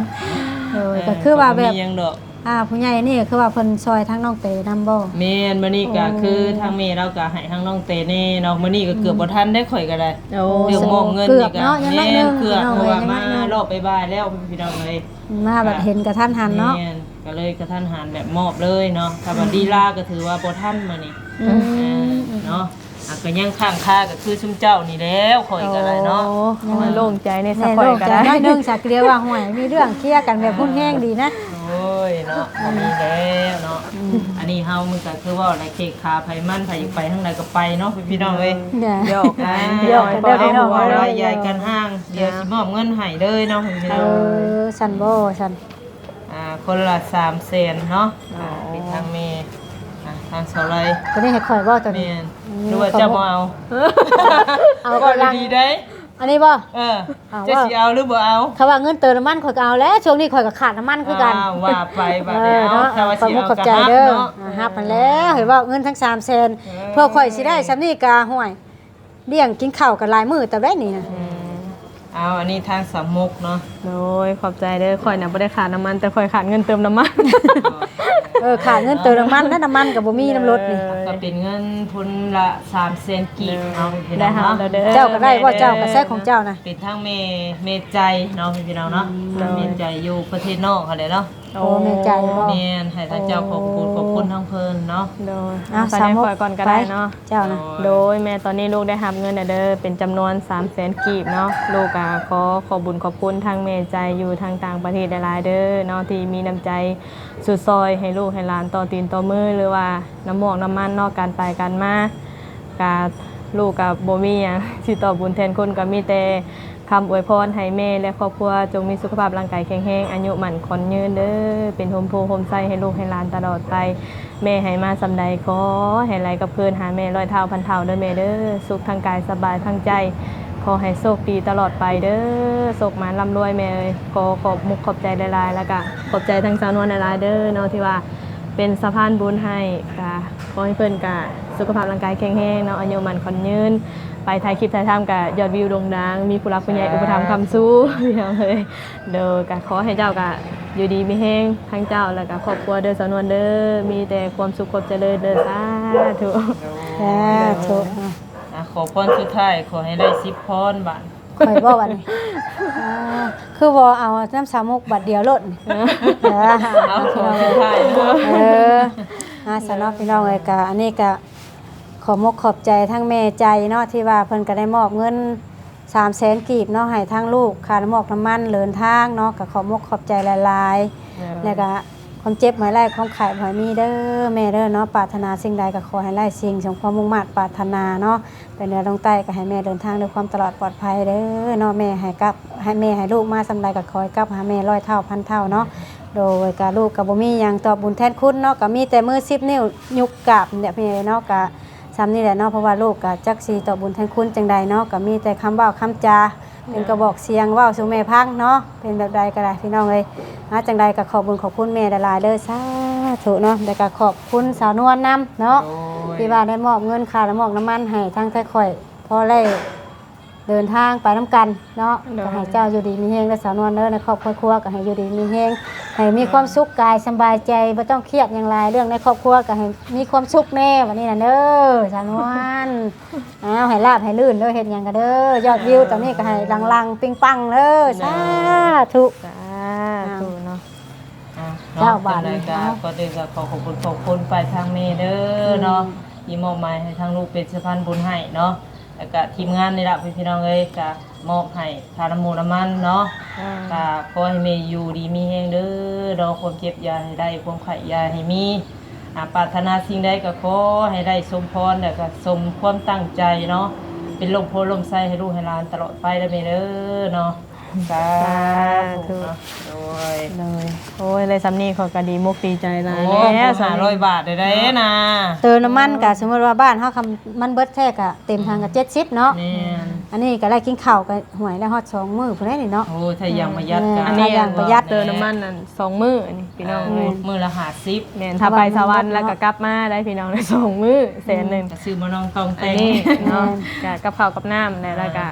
ເອີ ເອີ ກໍຄືວ່າແບບ ກໍບໍ່ມີຫຍັງດອກ ອ່າ ຜູ້ໃຫຍ່ນີ້ກໍຄືວ່າເພິ່ນຊ່ອຍທາງນ້ອງເຕນຳບໍ່? ແມ່ນ ມື້ນີ້ກໍ ໂອ້ ຄືທາງແມ່ລາວກໍໃຫ້ທາງນ້ອງເຕແດ່ເນາະ. ມື້ນີ້ກໍເກືອບ ອືມ ບໍ່ທັນໄດ້ ຂ້ອຍກໍໄດ້ ໂອ້ ເລື່ອງມອບເງິນນີ້ກໍ ເກືອບເນາະ ຍັງໜ້ອຍໜຶ່ງ ແມ່ນ ເກືອບ ພີ່ນ້ອງເອີຍ ເພາະວ່າມາ ຍັງໜ້ອຍໜຶ່ງ ລອບບ່າຍໆແລ້ວ ພີ່ນ້ອງເອີຍ. ມາບັດເຫັນກະທັນຫັນເນາະ. ແມ່ນ ກໍເລີຍກະທັນຫັນແບບມອບເລີຍເນາະ. ຖ້າວ່າ ອືມ ລີລາກໍຖືວ່າບໍ່ທັນມື້ນີ້ ອືມ ເອີ ເນາະ. ອ່ະ ກໍຍັງຄ້າງຄາກໍຄືຊຸມເຈົ້ານີ້ແຫຼ້ວ ຂ້ອຍກໍໄດ້ເນາະ. ໂອ້ ໂອ້ຍ ໂລ່ງໃຈແດ່ ແມ່ ສະຂ້ອຍກໍໄດ້ ໂລ່ງໃຈໜ້ອຍໜຶ່ງ ສາກເກລືອວ່າ ຫ້ວຍ ມີເລື່ອງເຄຍກັນແບບຮຸນແຮງດີນະ. ໂອ້ຍເນາະ ບໍ່ມີແລ້ວເນາະ. ອືມ ອັນນີ້ເຮົາມັນກໍຄືເວົ້າແຫຼະ ເຂກຂາໃຜມັນ ໃຜຢາກໄປທາງໃດກໍໄປເນາະ ພີ່ນ້ອງເອີຍ. ເອີ ຢອກກັນ ອ່າ ຢອກກັນເດີພີ່ນ້ອງເອີຍ ເວົ້າຫຼາຍໃຫຍ່ກັນຫ່າງ. ດຽວຊິມອບເງິນໃຫ້ເລີຍເນາະ ພີ່ນ້ອງເອີຍ. ເອີ ຊັ້ນບໍ່ ຊັ້ນ ອ່າ ຄົນລະສາມແສນເນາະ. ອໍ ອ່າ ເປັນທາງແມ່ ອ່າ ທາງສາວໄລ ຕົວນີ້ໃຫ້ຂ້ອຍບໍ່ຕົວນີ້? ແມ່ນ. ອືມ ຫຼືວ່າເຈົ້າບໍ່ເອົາ? ເອົາ ເວົ້າດີໆໄດ໋. ອັນນີ້ບໍ່? ເອີ ເຈົ້າຊິເອົາຫຼືບໍ່ເອົາ? ຄັນວ່າເງິນເຕີມນ້ຳມັນຂ້ອຍກໍເອົາແຫຼະ ຊ່ວງນີ້ຂ້ອຍກໍຂາດນ້ຳມັນຄືກັນ. ອ້າວ ວ່າໄປບາດນີ້. ເອີ ເນາະ ເນາະ ແຕ່ວ່າຊິເອົາກໍຂອບໃຈເດີ. ອ່າ ຮັບຫັ້ນແຫຼະ ໃຫ້ເວົ້າເງິນທັງສາມແສນ ເອີ ເພື່ອຂ້ອຍຊິໄດ້ສ່ຳນີ້ກໍ ຫ້ວຍ ລ້ຽງກິນເຂົ້າກັນຫຼາຍມື້ແຕ່ໃດນີ້ນະ. ອືມ ເອົາ ອັນນີ້ທາງສາວມຸກເນາະ. ໂດຍ ຂອບໃຈເດີ. ຂ້ອຍນະບໍ່ໄດ້ຂາດນ້ຳມັນ ແຕ່ຂ້ອຍຂາດເງິນເຕີມນ້ຳມັນ. ເອີ ຂາດເງິນເຕີມນ້ຳມັນນະ ນ້ຳມັນກໍບໍ່ມີນຳລົດນີ້. ໂດຍ ກໍເປັນເງິນພຸ້ນລະສາມແສນກີບເນາະ. ໂດຍ ພີ່ນ້ອງເນາະ ໄດ້ຮັບແລ້ວເດີ. ເຈົ້າກໍໄດ້ບໍ່? ເຈົ້າກໍໃຊ້ຂອງເຈົ້ານະ. ເປັນທາງແມ່ ແມ່ໃຈເນາະ ພີ່ນ້ອງເນາະ. ອືມ ໂດຍ ແມ່ໃຈຢູ່ປະເທດນອກຫັ້ນແຫຼະເນາະ. ໂອ້ ແມ່ໃຈບໍ່? ແມ່ນ ໃຫ້ທາງເຈົ້າຂອບຄຸນ ໂອ້ ຂອບຄຸນທາງເພິ່ນເນາະ. ໂດຍ ອ່ະ ສາວມຸກ ໄປກ່ອນກໍໄດ້ເນາະ. ເຈົ້ານະ. ໂດຍ ແມ່ ຕອນນີ້ລູກໄດ້ຮັບເງິນແລ້ວເດີ ເປັນຈຳນວນສາມແສນກີບເນາະ. ລູກກໍຂໍຂອບບຸນຂອບຄຸນທາງແມ່ໃຈຢູ່ທາງຕ່າງປະເທດຫຼາຍໆເດີເນາະ ທີ່ມີນ້ຳໃຈຊຸດຊ່ອຍໃຫ້ລູກໃຫ້ຫຼານຕໍ່ຕີນຕໍ່ມື ຫຼືວ່ານ້ຳໝອກນ້ຳມັນເນາະ ການໄປການມາ. ກະ ລູກກະບໍ່ມີຫຍັງຊິຕອບບຸນແທນຄຸນ ກະມີແຕ່ ຄຳອວຍພອນໃຫ້ແມ່ ແລະ ຄອບຄົວ ຈົ່ງມີສຸຂະພາບຮ່າງກາຍແຂງແຮງ ອາຍຸໝັ້ນຂວັນຍືນເດີ ເປັນຮົ່ມໂພຮົ່ມໄຊໃຫ້ລູກໃຫ້ຫຼານຕະຫຼອດໄປ. ແມ່ໃຫ້ມາສ່ຳໃດ ຂໍໃຫ້ໄຫຼກັບຄືນຫາແມ່ຮ້ອຍເທົ່າພັນເທົ່າເດີແມ່ເດີ. ສຸກທາງກາຍສະບາຍທາງໃຈ ຂໍໃຫ້ໂຊກດີຕະຫຼອດໄປເດີ ໂຊກໝານລ່ຳລວຍແມ່ເອີຍ. ຂໍຂອບມຸກຂອບໃຈຫຼາຍໆ ແລ້ວກະຂອບໃຈທາງສາວນວນຫຼາຍໆເດີເນາະ ທີ່ວ່າເປັນສະພານບຸນໃຫ້ ກະ ຂໍໃຫ້ເພິ່ນກະ ສຸຂະພາບຮ່າງກາຍແຂງແຮງເນາະ ອາຍຸໝັ້ນຂວັນຍືນ ໄປຖ່າຍຄລິບຖ່າຍທຳກະຍອດວິວໂດ່ງດັງ ມີຜູ້ຫຼັກຜູ້ໃຫຍ່ອຸປະຖຳຄ້ຳຊູ ພີ່ນ້ອງເອີຍ. ໂດຍ ກະຂໍໃຫ້ເຈົ້າກະຢູ່ດີມີແຮງ ທັງເຈົ້າ ແລະກະຄອບຄົວເດີ ສາວນວນເດີ ມີແຕ່ຄວາມສຸກຄວາມຈະເລີນເດີ ສາທຸ. ສາທຸ. ອ່ະ ຂໍພອນສຸດທ້າຍ ຂໍໃຫ້ໄດ້ສິບພອນບາດ. ຂ້ອຍບໍ່ບັດນີ້ ອ່າ ຄືບໍ່ເອົານຳສາວມຸກບັດດຽວໂລດ ເອີ ເອົາຂອງສຸດທ້າຍເນາະ. ເອີ ອ່າ ສະເນາະ ພີ່ນ້ອງເອີຍ ກະ ອັນນີ້ກະ ຂອບມົກຂອບໃຈທັງແມ່ໃຈເນາະ ທີ່ວ່າເພິ່ນກະໄດ້ມອບເງິນສາມແສນກີບເນາະ ໃຫ້ທາງລູກ ຄ່ານ້ຳມັນເດີນທາງເນາະ ກະຂອບມົກຂອບໃຈຫຼາຍໆ ເອີ ແລະກະ ຄວາມເຈັບບໍ່ໃຫ້ໄດ້ ຄວາມໄຂ້ບໍ່ໃຫ້ມີເດີແມ່ເດີເນາະ ປາດຖະໜາສິ່ງໃດກໍຂໍໃຫ້ໄດ້ສິ່ງສົມຄວາມມຸ່ງມາດປາດຖະໜາເນາະ ແຕ່ເໜືອລົງໃຕ້ກໍໃຫ້ແມ່ເດີນທາງດ້ວຍຄວາມຕະຫຼອດປອດໄພເດີເນາະ ແມ່ໃຫ້ກັບ ໃຫ້ແມ່ໃຫ້ລູກມາສ່ຳໃດກໍຂໍໃຫ້ກັບຫາແມ່ຮ້ອຍເທົ່າພັນເທົ່າເນາະ. ໂດຍ ກະລູກກໍບໍ່ມີຫຍັງຕອບບຸນແທນຄຸນເນາະ ກໍມີແຕ່ມືສິບນິ້ວຍົກກາບນີ້ແຫຼະພີ່ເນາະ ກະສ່ຳນີ້ແຫຼະເນາະ ເພາະວ່າລູກກໍຈັກຊິຕອບບຸນແທນຄຸນຈັ່ງໃດເນາະ ກໍມີແຕ່ຄຳເວົ້າຄຳຈາ ເປັນກະບອກສຽງເວົ້າສູ່ແມ່ຟັງເນາະ ເປັນແບບໃດກໍໄດ້ພີ່ນ້ອງເອີຍ. ອ່າ ຈັ່ງໃດກໍຂອບບຸນຂອບຄຸນແມ່ຫຼາຍໆເດີ ສາທຸເນາະ ແລ້ວກໍຂອບຄຸນສາວນວນນຳເນາະ ໂດຍ ທີ່ວ່າໄດ້ມອບເງິນຄ່ານ້ຳມັນໃຫ້ທາງໄທຂ້ອຍ ພໍໄດ້ເດີນທາງໄປນຳກັນເນາະ ໂດຍ ກໍໃຫ້ເຈົ້າຢູ່ດີມີແຮງເດີສາວນວນເດີ ໃນຄອບໃນຄົວກໍໃຫ້ຢູ່ດີມີແຮງ ໃຫ້ມີຄວາມສຸກກາຍສະບາຍໃຈ ບໍ່ຕ້ອງຄຽດຫຍັງຫຼາຍ ເລື່ອງໃນຄອບຄົວກໍໃຫ້ມີຄວາມສຸກແດ່ ບັດນີ້ນະເດີ ສາວນວນ. ອ້າວ ໃຫ້ລາບໃຫ້ລື່ນເດີ ເຮັດຫຍັງກໍເດີ ຍອດວິວຕອນນີ້ກໍໃຫ້ລັງໆປິງປັງເດີ ສາທຸ ສາທຸເນາະ. ອ່າ ເຈົ້າ ເນາະ ບາດນີ້ ຈັ່ງໃດກໍ ເອົາ ກໍເດີ ກໍຂໍຂອບຄຸນຂອບຄຸນໄປທາງແມ່ເດີເນາະ ອືມ ທີ່ມອບໝາຍໃຫ້ທາງລູກເປັນສະພານບຸນໃຫ້ເນາະ ແລ້ວກໍທີມງານນີ້ລະ ພີ່ນ້ອງເອີຍ ກໍມອບໃຫ້ຄ່ານ້ຳມັນເນາະ ອ່າ ກໍຂໍໃຫ້ແມ່ຢູ່ດີມີແຮງເດີເນາະ ຄວາມເຈັບຢ່າໃຫ້ໄດ້ ຄວາມໄຂ້ຢ່າໃຫ້ມີ ອ່າ ປາດຖະໜາສິ່ງໃດກໍຂໍໃຫ້ໄດ້ສົມພອນ ແລ້ວກໍສົມຄວາມຕັ້ງໃຈເນາະ ເປັນລົມໂພລົມໄຊໃຫ້ລູກໃຫ້ຫຼານຕະຫຼອດໄປເດີແມ່ເດີເນາະ. ສາທຸ ສາທຸເນາະ ໂດຍ ໂດຍ ໂອ້ຍ ໄດ້ສ່ຳນີ້ຂ້ອຍກໍດີມົກດີໃຈຫຼາຍແລ້ວ ໂອ້ຍ ຫ້າຮ້ອຍບາດໄດ້ນະ ເຕີມນ້ຳມັນກໍສົມມຸດວ່າບ້ານເຮົາ ຄັນມັນເບິດແທ້ກໍເຕັມຖັງກໍເຈັດສິບເນາະ ແມ່ນ ອັນນີ້ກໍໄດ້ກິນເຂົ້າກໍ ຫວຍ ໄດ້ຮອດສອງມື້ພຸ້ນແຫຼະນີ້ເນາະ ໂອ້ ຖ້າຢ່າງປະຢັດກໍ ເອີ ອັນນີ້ ຖ້າຢ່າງປະຢັດເດີ ເຕີມນ້ຳມັນນັ້ນສອງມື້ນີ້ພີ່ນ້ອງເອີຍ ມື້ລະຫ້າສິບ ແມ່ນ ຖ້າໄປສະຫວັນແລ້ວກໍກັບມາໄດ້ພີ່ນ້ອງ ໄດ້ສອງມື້ແສນໜຶ່ງ ກໍຊື້ມານ້ອງຕ້ອງແຕ່ງ ອັນນີ້ເນາະ ແມ່ນ ກໍກັບເຂົ້າກັບນ້ຳແຫຼະ ອ່າ ແລ້ວກໍ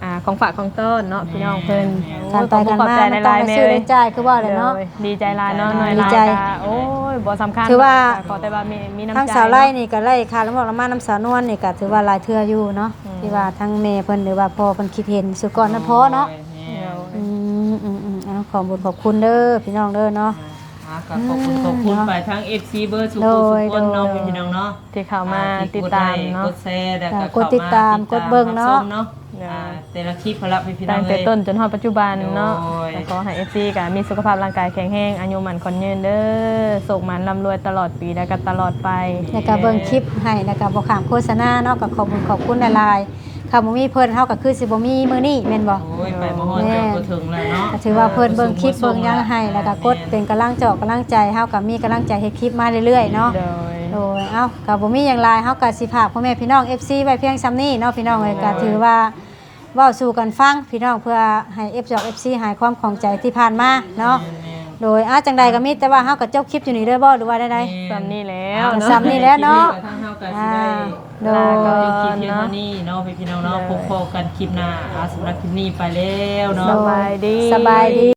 ອ່າ ຂອງຝາກຂອງຕ້ອນເນາະ ແມ່ນ ພີ່ນ້ອງເພິ່ນ ແມ່ນ ໂອ້ ຄັນໄປຄັນມາມັນຕ້ອງໄດ້ຊື້ໄດ້ຈ່າຍຄືເວົ້າແຫຼະເນາະ ໂດຍ ດີໃຈຫຼາຍເນາະ ອ່າ ນ້ອຍຫຼາຍກໍ ໂອ້ຍ ບໍ່ສຳຄັນ ຖືວ່າ ກໍຂໍແຕ່ວ່າມີ ມີນ້ຳໃຈ ທາງສາວໄລນີ້ກໍໄດ້ຄ່າລະໝອກລະມານຳສາວນວນນີ້ກໍຖືວ່າຫຼາຍເທື່ອຢູ່ເນາະ ອືມ ທີ່ວ່າທັງແມ່ເພິ່ນ ຫຼືວ່າພໍ່ເພິ່ນຄິດເຫັນ ສຸກອນນະພໍ່ເນາະ ໂດຍ ແມ່ນ ອືມ ອືມ ອືມ ເອົາ ຂອບບຸນຂອບຄຸນເດີພີ່ນ້ອງເດີເນາະ ອ່າ ກໍຂອບຄຸນຂອບຄຸນໄປທາງເອັຟຊີເບີດສູ່ຜູ້ສູ່ຄົນເນາະ ໂດຍ ໂດຍ ພີ່ນ້ອງເນາະ ທີ່ເຂົ້າມາ ອ່າ ທີ່ກົດໄລ ຕິດຕາມເນາະ ກົດແຊ ແລ້ວກໍ ອ່າ ກົດຕິດຕາມ ເຂົ້າມາຕິດຕາມ ກົດເບິ່ງເນາະ ຮັບຊົມເນາະ ອ່າ ແຕ່ລະຄລິບພຸ້ນລະພີ່ນ້ອງເອີຍ ຕັ້ງແຕ່ຕົ້ນຈົນຮອດປັດຈຸບັນເນາະ ໂດຍ ກໍຂໍໃຫ້ເອັຟຊີກໍມີສຸຂະພາບຮ່າງກາຍແຂງແຮງ ອາຍຸໝັ້ນຂວັນຍືນເດີ ໂຊກໝານລ່ຳລວຍຕະຫຼອດປີ ແລ້ວກໍຕະຫຼອດໄປ ແມ່ນ ແລ້ວກໍເບິ່ງຄລິບໃຫ້ ແລ້ວກໍບໍ່ຂ້າມໂຄສະນາເນາະ ກໍຂອບບຸນຂອບຄຸນຫຼາຍໆ ຄັນບໍ່ມີເພິ່ນເຮົາກໍຄືຊິບໍ່ມີມື້ນີ້ແມ່ນບໍ່? ໂອ້ຍ ໄປບໍ່ຮອດ ແມ່ນ ຈອດບໍ່ເຖິງແລ້ວເນາະ ກໍຖືວ່າເພິ່ນເບິ່ງຄລິບເບິ່ງຫຍັງໃຫ້ ແລ້ວກໍກົດເປັນກຳລັງຈອກກຳລັງໃຈ ເຮົາກໍມີກຳລັງໃຈເຮັດຄລິບມາເລື້ອຍໆເນາະ ໂດຍ ໂດຍ ເອົ້າ ກໍບໍ່ມີຫຍັງຫຼາຍ ເຮົາກໍຊິຝາກພໍ່ແມ່ພີ່ນ້ອງເອັຟຊີໄວ້ພຽງສ່ຳນີ້ເນາະ ພີ່ນ້ອງເອີຍ ໂດຍ ກໍຖືວ່າເວົ້າສູ່ກັນຟັງພີ່ນ້ອງ ເພື່ອໃຫ້ເອັຟ ເອັຟຊີຫາຍຄວາມຂ້ອງໃຈທີ່ຜ່ານມາເນາະ ແມ່ນໆ ໂດຍ ເອົ້າ ຈັ່ງໃດກໍມີແຕ່ວ່າເຮົາກໍຈົບຄລິບຢູ່ນີ້ເດີບໍ່ ຫຼືວ່າໃດໆ? ແມ່ນ ສ່ຳນີ້ແລ້ວ ເອົ້າ ເນາະ ສ່ຳນີ້ແລ້ວເນາະ ທາງເຮົາກໍຊິໄດ້ ອ່າ ລາ ລາ ກໍ ກໍ ກໍ ກໍ ຄລິບ ຄລິບ ຄລິບ ເທົ່ານີ້ເນາະ ພີ່ນ້ອງເນາະ ແມ່ນ ພົບພໍ້ກັນຄລິບໜ້າ ອ່າ ສຳລັບຄລິບນີ້ໄປແລ້ວເນາະ ໂດຍ ສະບາຍດີ ສະບາຍດີ